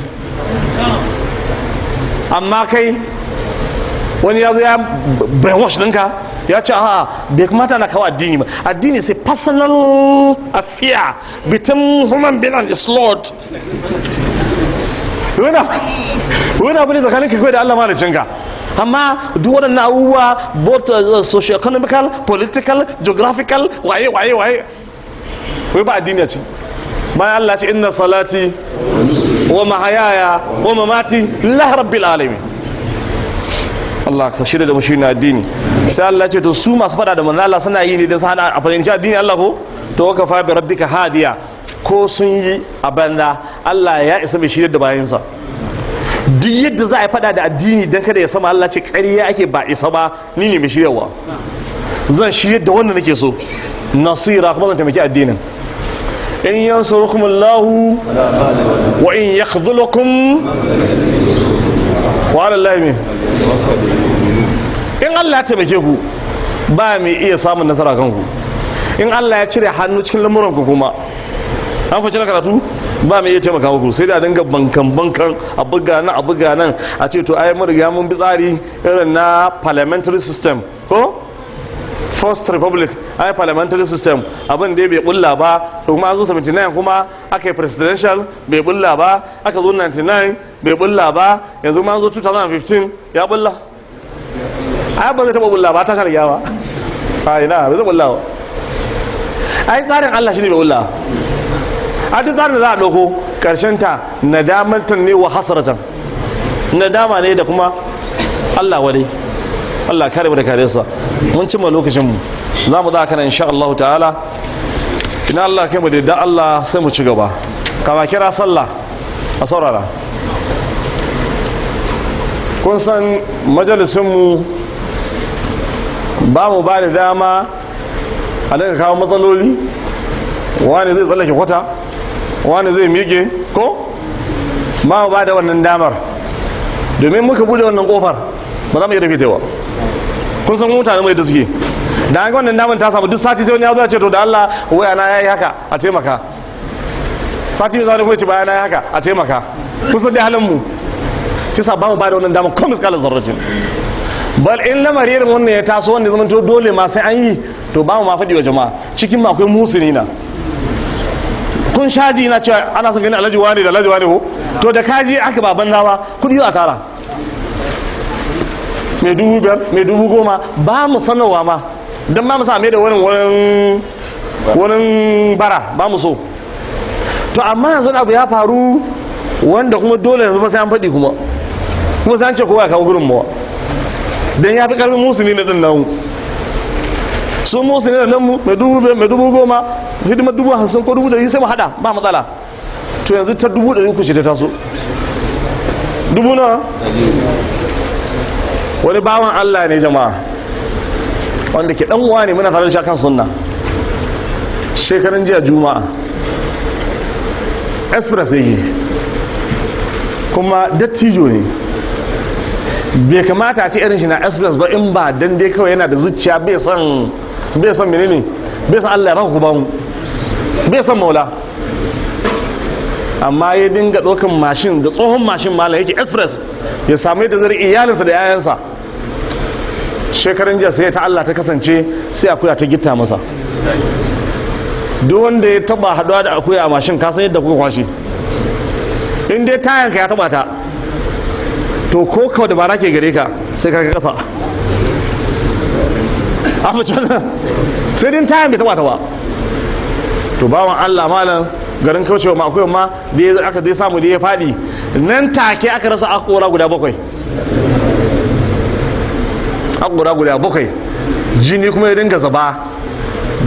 Speaker 1: Amma kai wani ya zo ya brainwash ɗinka, ya ce a'a, bai kamata na kawo addini ba, addini sai personal affair between human being and his Lord. Wani abu ne tsakanin ka kai da Allah mahaliccinka. Amma duk waɗannan abubuwa, both socio-economical, political, geographical, waye waye waye, wai ba addini a ci. Bayan Allah ce inna salati wa mahayaya wa mamati lillahi rabbil alamin. Allah ka shirya da mu shi addini. Sai Allah ce to su masu fada da manzo Allah suna yi ne don su hana a fahimci addini Allah ko? To kafa bi rabbika hadiya, ko sun yi a banza, Allah ya isa mai shirya da bayansa. Duk yadda za a yi fada da addini don kada ya sama, Allah ce ƙarya ake, ba isa ba, ni ne mai shiryarwa, zan shirya da wanda nake so, nasira, kuma zan taimaki addinin. In yansurukum Allahu wa in yakhdhulukum wa ala Allahi min. In Allah ya taimake ku, ba mai iya samun nasara kanku. In Allah ya cire hannu cikin lamuran ku kuma, an fashe na karatu, ba mai iya taimaka muku, sai da dinga bankan bankan, a buga nan, a buga nan, a ce to ai mun riga mun bi tsari irin na parliamentary system ko First Republic, ai parliamentary system abin da bai bulla ba. To kuma an zo 79 kuma aka yi presidential, bai bulla ba. Aka zo 99, bai bulla ba. Yanzu kuma an zo 2015, ya bulla? Ai ba zai taba bulla ba, ta shari'a ba. Ai na bai zai bulla ba. Ai tsarin Allah shine bai bulla. A duk tsarin da za a ɗauko, ƙarshen ta nadamantan ne wa hasaratan, nadama ne da kuma Allah wadai. Allah kare mu da kare sa. Mun cimma lokacin mu, za mu za kana insha Allah ta'ala. Ina Allah kai mu da yadda Allah sai mu ci gaba. Kama kira sallah, a saurara. Kun san majalisin mu ba mu ba da dama a daga kawo matsaloli, wani zai tsallake kwata, wani zai miƙe, ko ma ba da wannan damar, domin muka bude wannan kofar ba za mu iya rufe ta ba. Kun san mutane mai da suke da an ga wannan damar ta samu, duk sati sai wani ya zo ya ce to da Allah waya na yayi haka, a taimaka. Sati mai zuwa kuma ya ce baya na yayi haka, a taimaka. Kun san dai halin mu, kisa ba mu ba da wannan damar ko miskalar zarratin. Bal in lamari irin wannan ya taso wanda zaman to dole ma sai an yi, to ba mu ma faɗi wa jama'a. Cikin ma akwai musulmi na kun shaji na cewa ana son ganin alhaji wani da alhaji wani ko? To da kaji aka ba banza ba, kudi za a tara, mai 5,000, mai 10,000. Ba mu sanarwa ma don ba mu sa mai da wurin wurin bara, ba mu so. To amma yanzu abu ya faru wanda kuma dole yanzu ba sai an faɗi, kuma sai an ce kowa ya kawo gudunmawa, don ya fi ƙarfin musulmi na ɗin nan. Su musulmi na nan mu mai 5,000, mai 10,000, hidimar 50,000 ko 100,000, sai mu haɗa, ba matsala. To yanzu ta 300,000 ce ta taso. Dubu nawa? Wani bawan Allah ne jama'a, wanda ke dan uwa ne, muna tare da shi akan sunna. Shekaran jiya Juma'a, express yake, kuma dattijo ne. Bai kamata a ce irin shi na express ba, in ba dan dai kawai yana da zuciya, bai san, bai san menene, bai san Allah ya baka ku ba mu, bai san maula. Amma ya dinga ɗaukan mashin da tsohon mashin, malam, yake express ya samu yadda zai iyalinsa da 'ya'yansa. Shekaran jiya sai ta Allah ta kasance, sai akuya ta gitta masa. Duk wanda ya taba haduwa da akuya a mashin, ka san yadda kuka kwashe. In dai tayanka ya taba ta, to ko kawai da bara ke gare ka, sai ka ga kasa a mace wannan, sai dai tayan bai taba ta ba. To bawan Allah, malam, garin kaucewa ma akuyan ma da aka dai samu da ya faɗi, nan take aka rasa akora guda bakwai, akora guda bakwai. Jini kuma ya dinga zaba.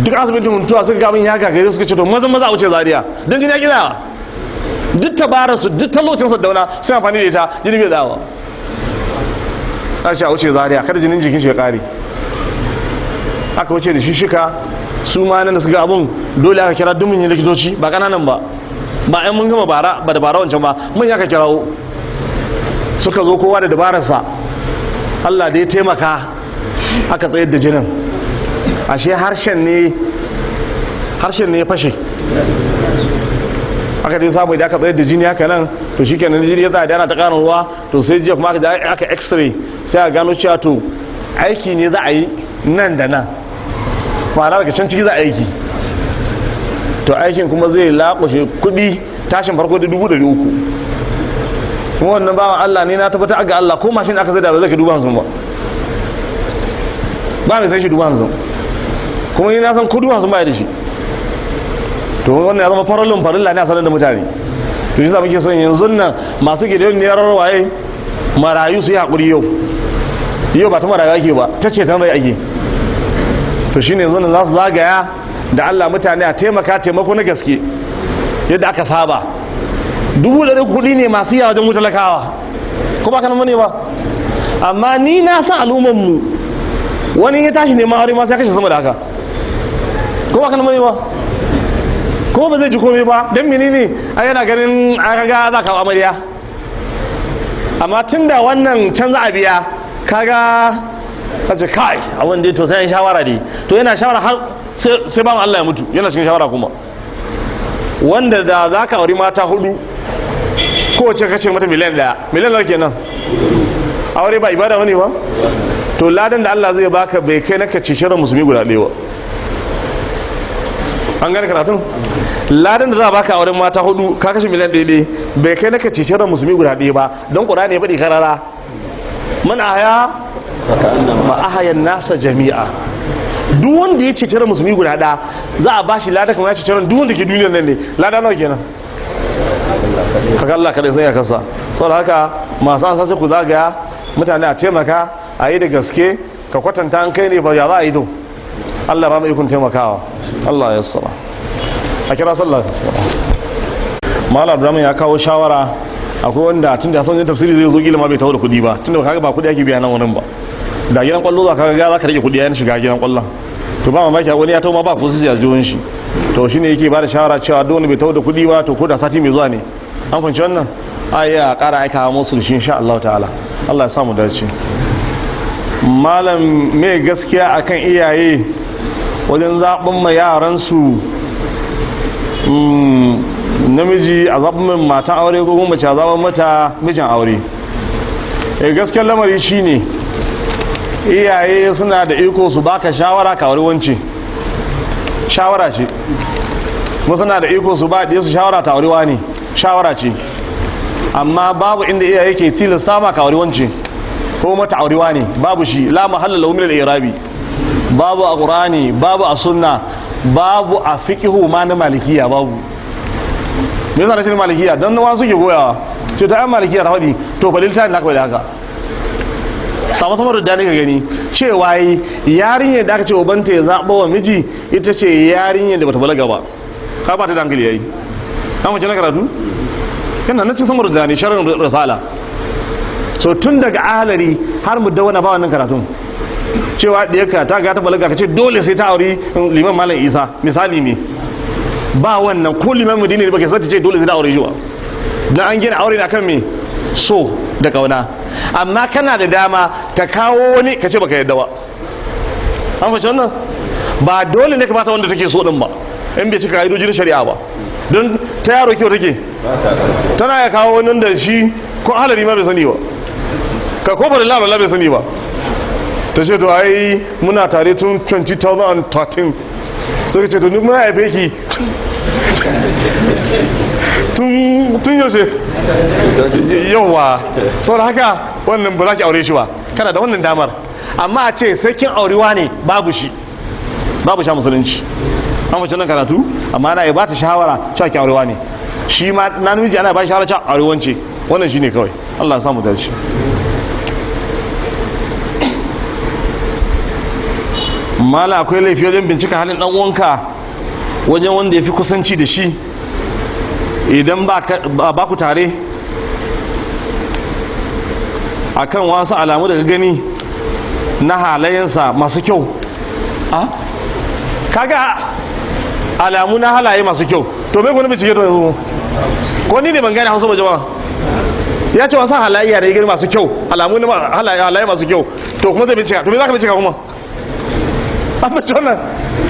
Speaker 1: Duk asibitin mutuwa suka gabin ya gagare, suka ce to maza maza a wuce Zaria don jini ya gina. Duk tabarar su, duk talocin Saddauna sun amfani da ita, jini bai dawa. Tashi a wuce Zaria kada jinin jikin shi ya kare. Aka wuce da shi shika. Su ma nan da suka abun, dole aka kira dumin yin likitoci, ba kananan ba, ba yan mun gama bara ba da bara wancan ba, mun ya ka kirawo, suka zo kowa da dabararsa. Allah da ya taimaka aka tsayar da jinin. Ashe harshen ne, harshen ne ya fashe. Aka dai samu idan aka tsayar da jini haka nan, to shikenan, jini ya tsaya da ana ta ƙarin ruwa. To sai jiya kuma aka x-ray, sai aka gano cewa to aiki ne za a yi nan da nan, ma'ana daga can ciki za a aiki. To aikin kuma zai laƙushe kuɗi, tashin farko da 300,000. Kuma wannan bawan Allah ne, na tabbata ga Allah, ko mashin aka zai da ba zai ka 50,000 ba, ba mai san shi 50,000. Kuma ni na san ko 50,000 ba ya da shi. To wannan ya zama farallin farilla ne a sanar da mutane. To shi sa muke son yanzu nan masu gidan ne waye marayu su yi haƙuri. Yau yau ba ta marayu ake ba, ta ce ta rai ake. To shine yanzu nan za su zagaya da Allah mutane a taimaka, taimako na gaske yadda aka saba. 300,000 kuɗi ne masu yawa wajen mu talakawa, ko ba kanan ne ba? Amma ni na san al'ummar mu, wani ya tashi neman aure ma sai kashe sama da haka, ko ba kanan ne ba? Ko ba zai ji komai ba, don menene? Ai yana ganin aka ga za ka amarya. Amma tun da wannan can za a biya, kaga a ce kai abin da to sai an shawara dai. To yana shawara har sai ba mu Allah ya mutu yana cikin shawara. Kuma wanda da za ka auri mata hudu, kowace ka ce mata miliyan 1, miliyan 1 kenan. Aure ba ibada bane ba? To ladan da Allah zai baka bai kai na ka ci shirin musulmi guda ɗaya ba. An gane karatun? Ladan da za a baka a wurin mata hudu, ka kashe miliyan 1 ɗaya, bai kai na ka ceci ran musulmi guda ɗaya ba, don ƙur'ani ya faɗi karara: man ahaya ma ahayan nasa jami'a. Duk wanda ya ceci ran musulmi guda ɗaya, za a bashi lada kamar ya ceci ran duk wanda ke duniyar nan ne. Lada nawa kenan? Kaga Allah kadai sai ya kasa. Saboda haka masu an sai ku zagaya mutane a taimaka, a yi da gaske. Ka kwatanta, an kai ne ba, ya za a yi? To Allah ba mu ikon taimakawa. Allah ya sara a kira sallah. Malam Abdurrahman ya kawo shawara, akwai wanda tun da son yin tafsiri zai zo, kila ma bai taho da kuɗi ba, tun da kaga ba kuɗi ake biya nan wurin ba. Da gidan kwallo za ka ga za ka rike kuɗi yayin shiga gidan kwallon. To ba mamaki wani ya taho ma ba ko sisi a jihohin shi. To shine yake ba da shawara cewa duk wanda bai taho da kuɗi ba, to ko da sati mai zuwa ne, an fahimci wannan, a iya ƙara aika musu da shi insha Allah ta'ala. Allah ya samu dace. Malam, me gaskiya akan iyaye wajen zaɓin ma yaransu namiji, a zaɓin min matan aure, ko kuma mace a zaɓin mata mijin aure? E, gaskiyar lamari shine iyaye suna da iko su baka shawara ka aure wance, shawara ce. Kuma suna da iko su ba su shawara ta aure wani, shawara ce. Amma babu inda iyaye ke tilasta ma ka aure wance ko mata aurewa ne, babu shi. La mahalla lahu min al-i'rabi. Babu a Qur'ani, babu a sunna, babu a fiqhu ma na malikiya, babu. Me yasa rashin malikiya? Dan wa suke goyawa ce ta ai malikiya ta faɗi. To falil ta na kawai da haka samu samar da ka gani cewa yi yarinyar da aka ce ubanta ya zaɓa wa miji, ita ce yarinyar da bata balaga ba, ka ba ta da hankali. Yayi an mace na karatu yana na cin samar da ne sharin risala. So tun daga ahalari har mu dawana ba wannan karatun cewa ɗiyarka ta ga ta balaga ka ce dole sai ta auri liman Malam Isa misali ne. Ba wannan. Ko liman Madina ne baka ta ce dole sai ta aure shi ba. Dan an gina aure ne akan me so. da kauna. Amma kana da dama ta kawo wani ka ce baka yadda ba. An fashe wannan? Ba dole ne ka bata wanda take so din ba, in bai cika ka'idojin shari'a ba. Don ta yaro kyau take, tana ya kawo wani da shi ko halari ma bai sani ba, ka ko ba da lalala bai sani ba, ta ce to ai muna tare tun 2013. Sai ka ce to ni muna haife ki tun yaushe? Yawa, saboda haka wannan ba za ki aure shi ba, kana da wannan damar. Amma a ce sai kin aurewa ne, babu shi, babu sha musulunci. An mace nan karatu, amma ana ba ta shawara cewa ki aurewa ne. Shi ma na namiji ana ba shi shawara cewa aurewance. Wannan shine kawai. Allah ya samu dace. Mala, akwai laifi wajen bincika halin dan uwanka wajen wanda ya fi kusanci da shi idan ba ku tare, akan wasu alamu daga gani na halayensa masu kyau? A kaga alamu na halaye masu kyau, to me ku bincike? To yanzu ko ni ne ban gane Hausa ba jama'a. Ya ce wasu halayya da ya gani masu kyau, alamu na halaye masu kyau, to kuma zai bincika. To me za ka bincika kuma? A fahimci wannan?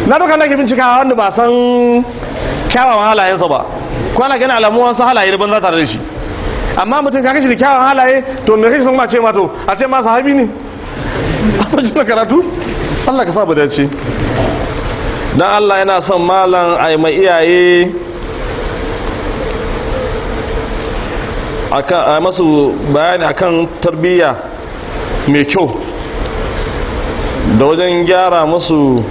Speaker 1: Na doka na ke bincika wanda ba san kyawawan halayensa ba, ko ana gani alamu wasu halaye da banza tare da shi. Amma mutum ka kashi da kyawawan halaye, to me kake son ma ce ma? To a ce ma sahabi ne? A fahimci na karatu? Allah ka sa mu dace. Dan Allah yana son malam ai mai iyaye akan a masu bayani akan tarbiyya mai kyau da wajen gyara musu.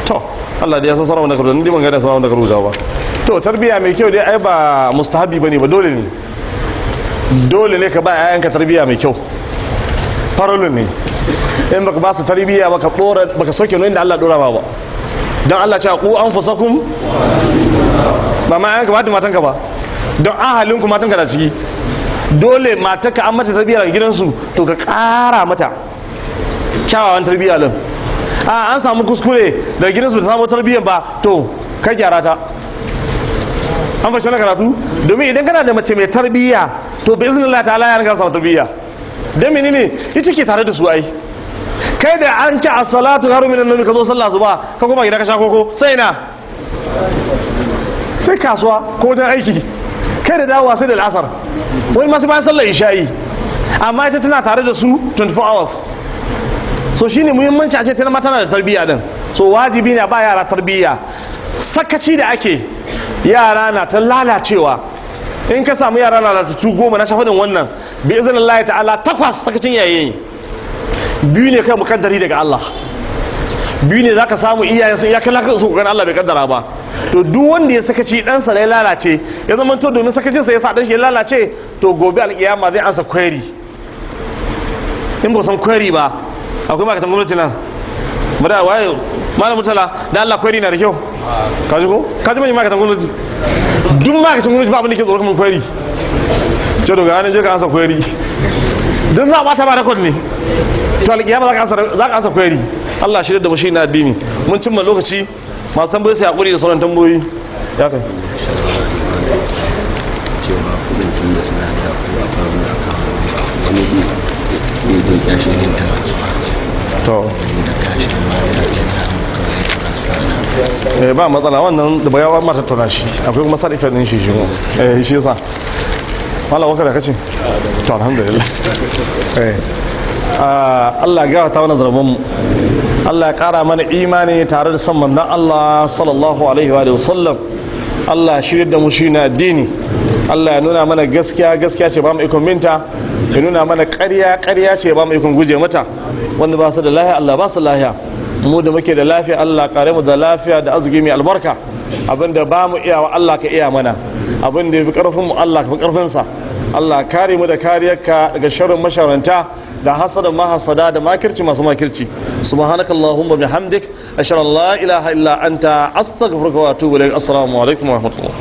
Speaker 1: To Allah da ya san sauran da karuta, ni ban gane sauran da karuta ba. To tarbiyya mai kyau dai ai ba mustahabi bane ba, dole ne. Dole ne ka ba 'ya'yanka tarbiyya mai kyau, farolin ne. In baka ba su tarbiyya baka dora, baka sauke nauyin da Allah dora ma ba. Dan Allah cewa ku anfusakum, ba ma 'ya'yanka ba da matanka ba, don ahalin ku matanka na ciki. Dole matarka an mata tarbiyya daga gidansu, to ka kara mata kyawawan tarbiyya din. A an samu kuskure daga gidansu, ba ta samu tarbiyyar ba, to ka gyara ta. An fashe na karatu? Domin idan kana da mace mai tarbiyya, to bi iznillah ta'ala yaran ka samu tarbiyya. Dan menene? Ita ke tare da su. Ai kai da an ci as-salatu haru minan nawm, ka zo sallah zuba, ka koma gida ka sha koko, sai na sai kasuwa ko wajen aiki, kai da dawowa sai da al'asar, wani masu bayan sallar isha'i. Amma ita tana tare da su 24 hours. So shine muhimmanci a ce tana ma tana da tarbiyya din. So wajibi ne ba yara tarbiyya. Sakaci da ake, yara na ta lalacewa. In ka samu yara lalatattu 10, na shafadin wannan, bi izinin Allah ta'ala takwas sakacin yaye ne, biyu ne kai mukaddari daga Allah. Biyu ne zaka samu iyayen sun iyakan laka su kokarin, Allah bai kaddara ba. To duk wanda ya sakaci ɗansa ya lalace, ya zama to domin sakacinsa ya sa ɗan shi ya lalace, to gobe alƙiyama zai ansa query. In ba san query ba, akwai ma'aikatan gwamnati nan ba da waye malam mutala da Allah query na da kyau. Ka ji ko ka ji? Manyan ma'aikatan gwamnati, duk ma'aikatan gwamnati ba abin da ke tsoro kamar query. Ce to ga je ka ansa query, don za a bata ba record ne. To alƙiyama za ka ansa query. Allah shirya da mu shi na addini. Mun cimma lokaci, masu tambayoyi sai hakuri da sauran tambayoyi ya kai.
Speaker 2: Cewa kudin tun da suna da ko akwai wani akawun wani bi ne jin kyashin yin transfer.
Speaker 1: To.
Speaker 2: Ne da kashi ma yana iya samun kawai transfer na.
Speaker 1: Eh, ba matsala, wannan da bayan ma tattauna shi, akwai kuma side effect din shi shi kuma eh shi yasa mallam wakar da kace. To alhamdulillah. Eh, Allah ya gafarta mana zarban mu, Allah ya kara mana imani tare da san manzon Allah sallallahu alaihi wa sallam. Allah ya shirya da mu shi na addini. Allah ya nuna mana gaskiya gaskiya ce, ba mu ikon binta, ya nuna mana ƙarya ƙarya ce, ba mu ikon guje mata. Wanda ba su da lahiya, Allah ba su lahiya. Mu da muke da lafiya, Allah kare mu da lafiya da arziki mai albarka. Abinda ba mu iyawa, Allah ka iya mana. Abinda ya fi karfin mu, Allah ka fi karfin sa. Allah kare mu da kariyarka daga sharrin masharanta da hasadan mahasada da makirci masu makirci. Subhanakallahumma bihamdik, ashhadu an la ilaha illa anta, astaghfiruka wa atubu ilaik. Assalamu alaikum wa rahmatullah.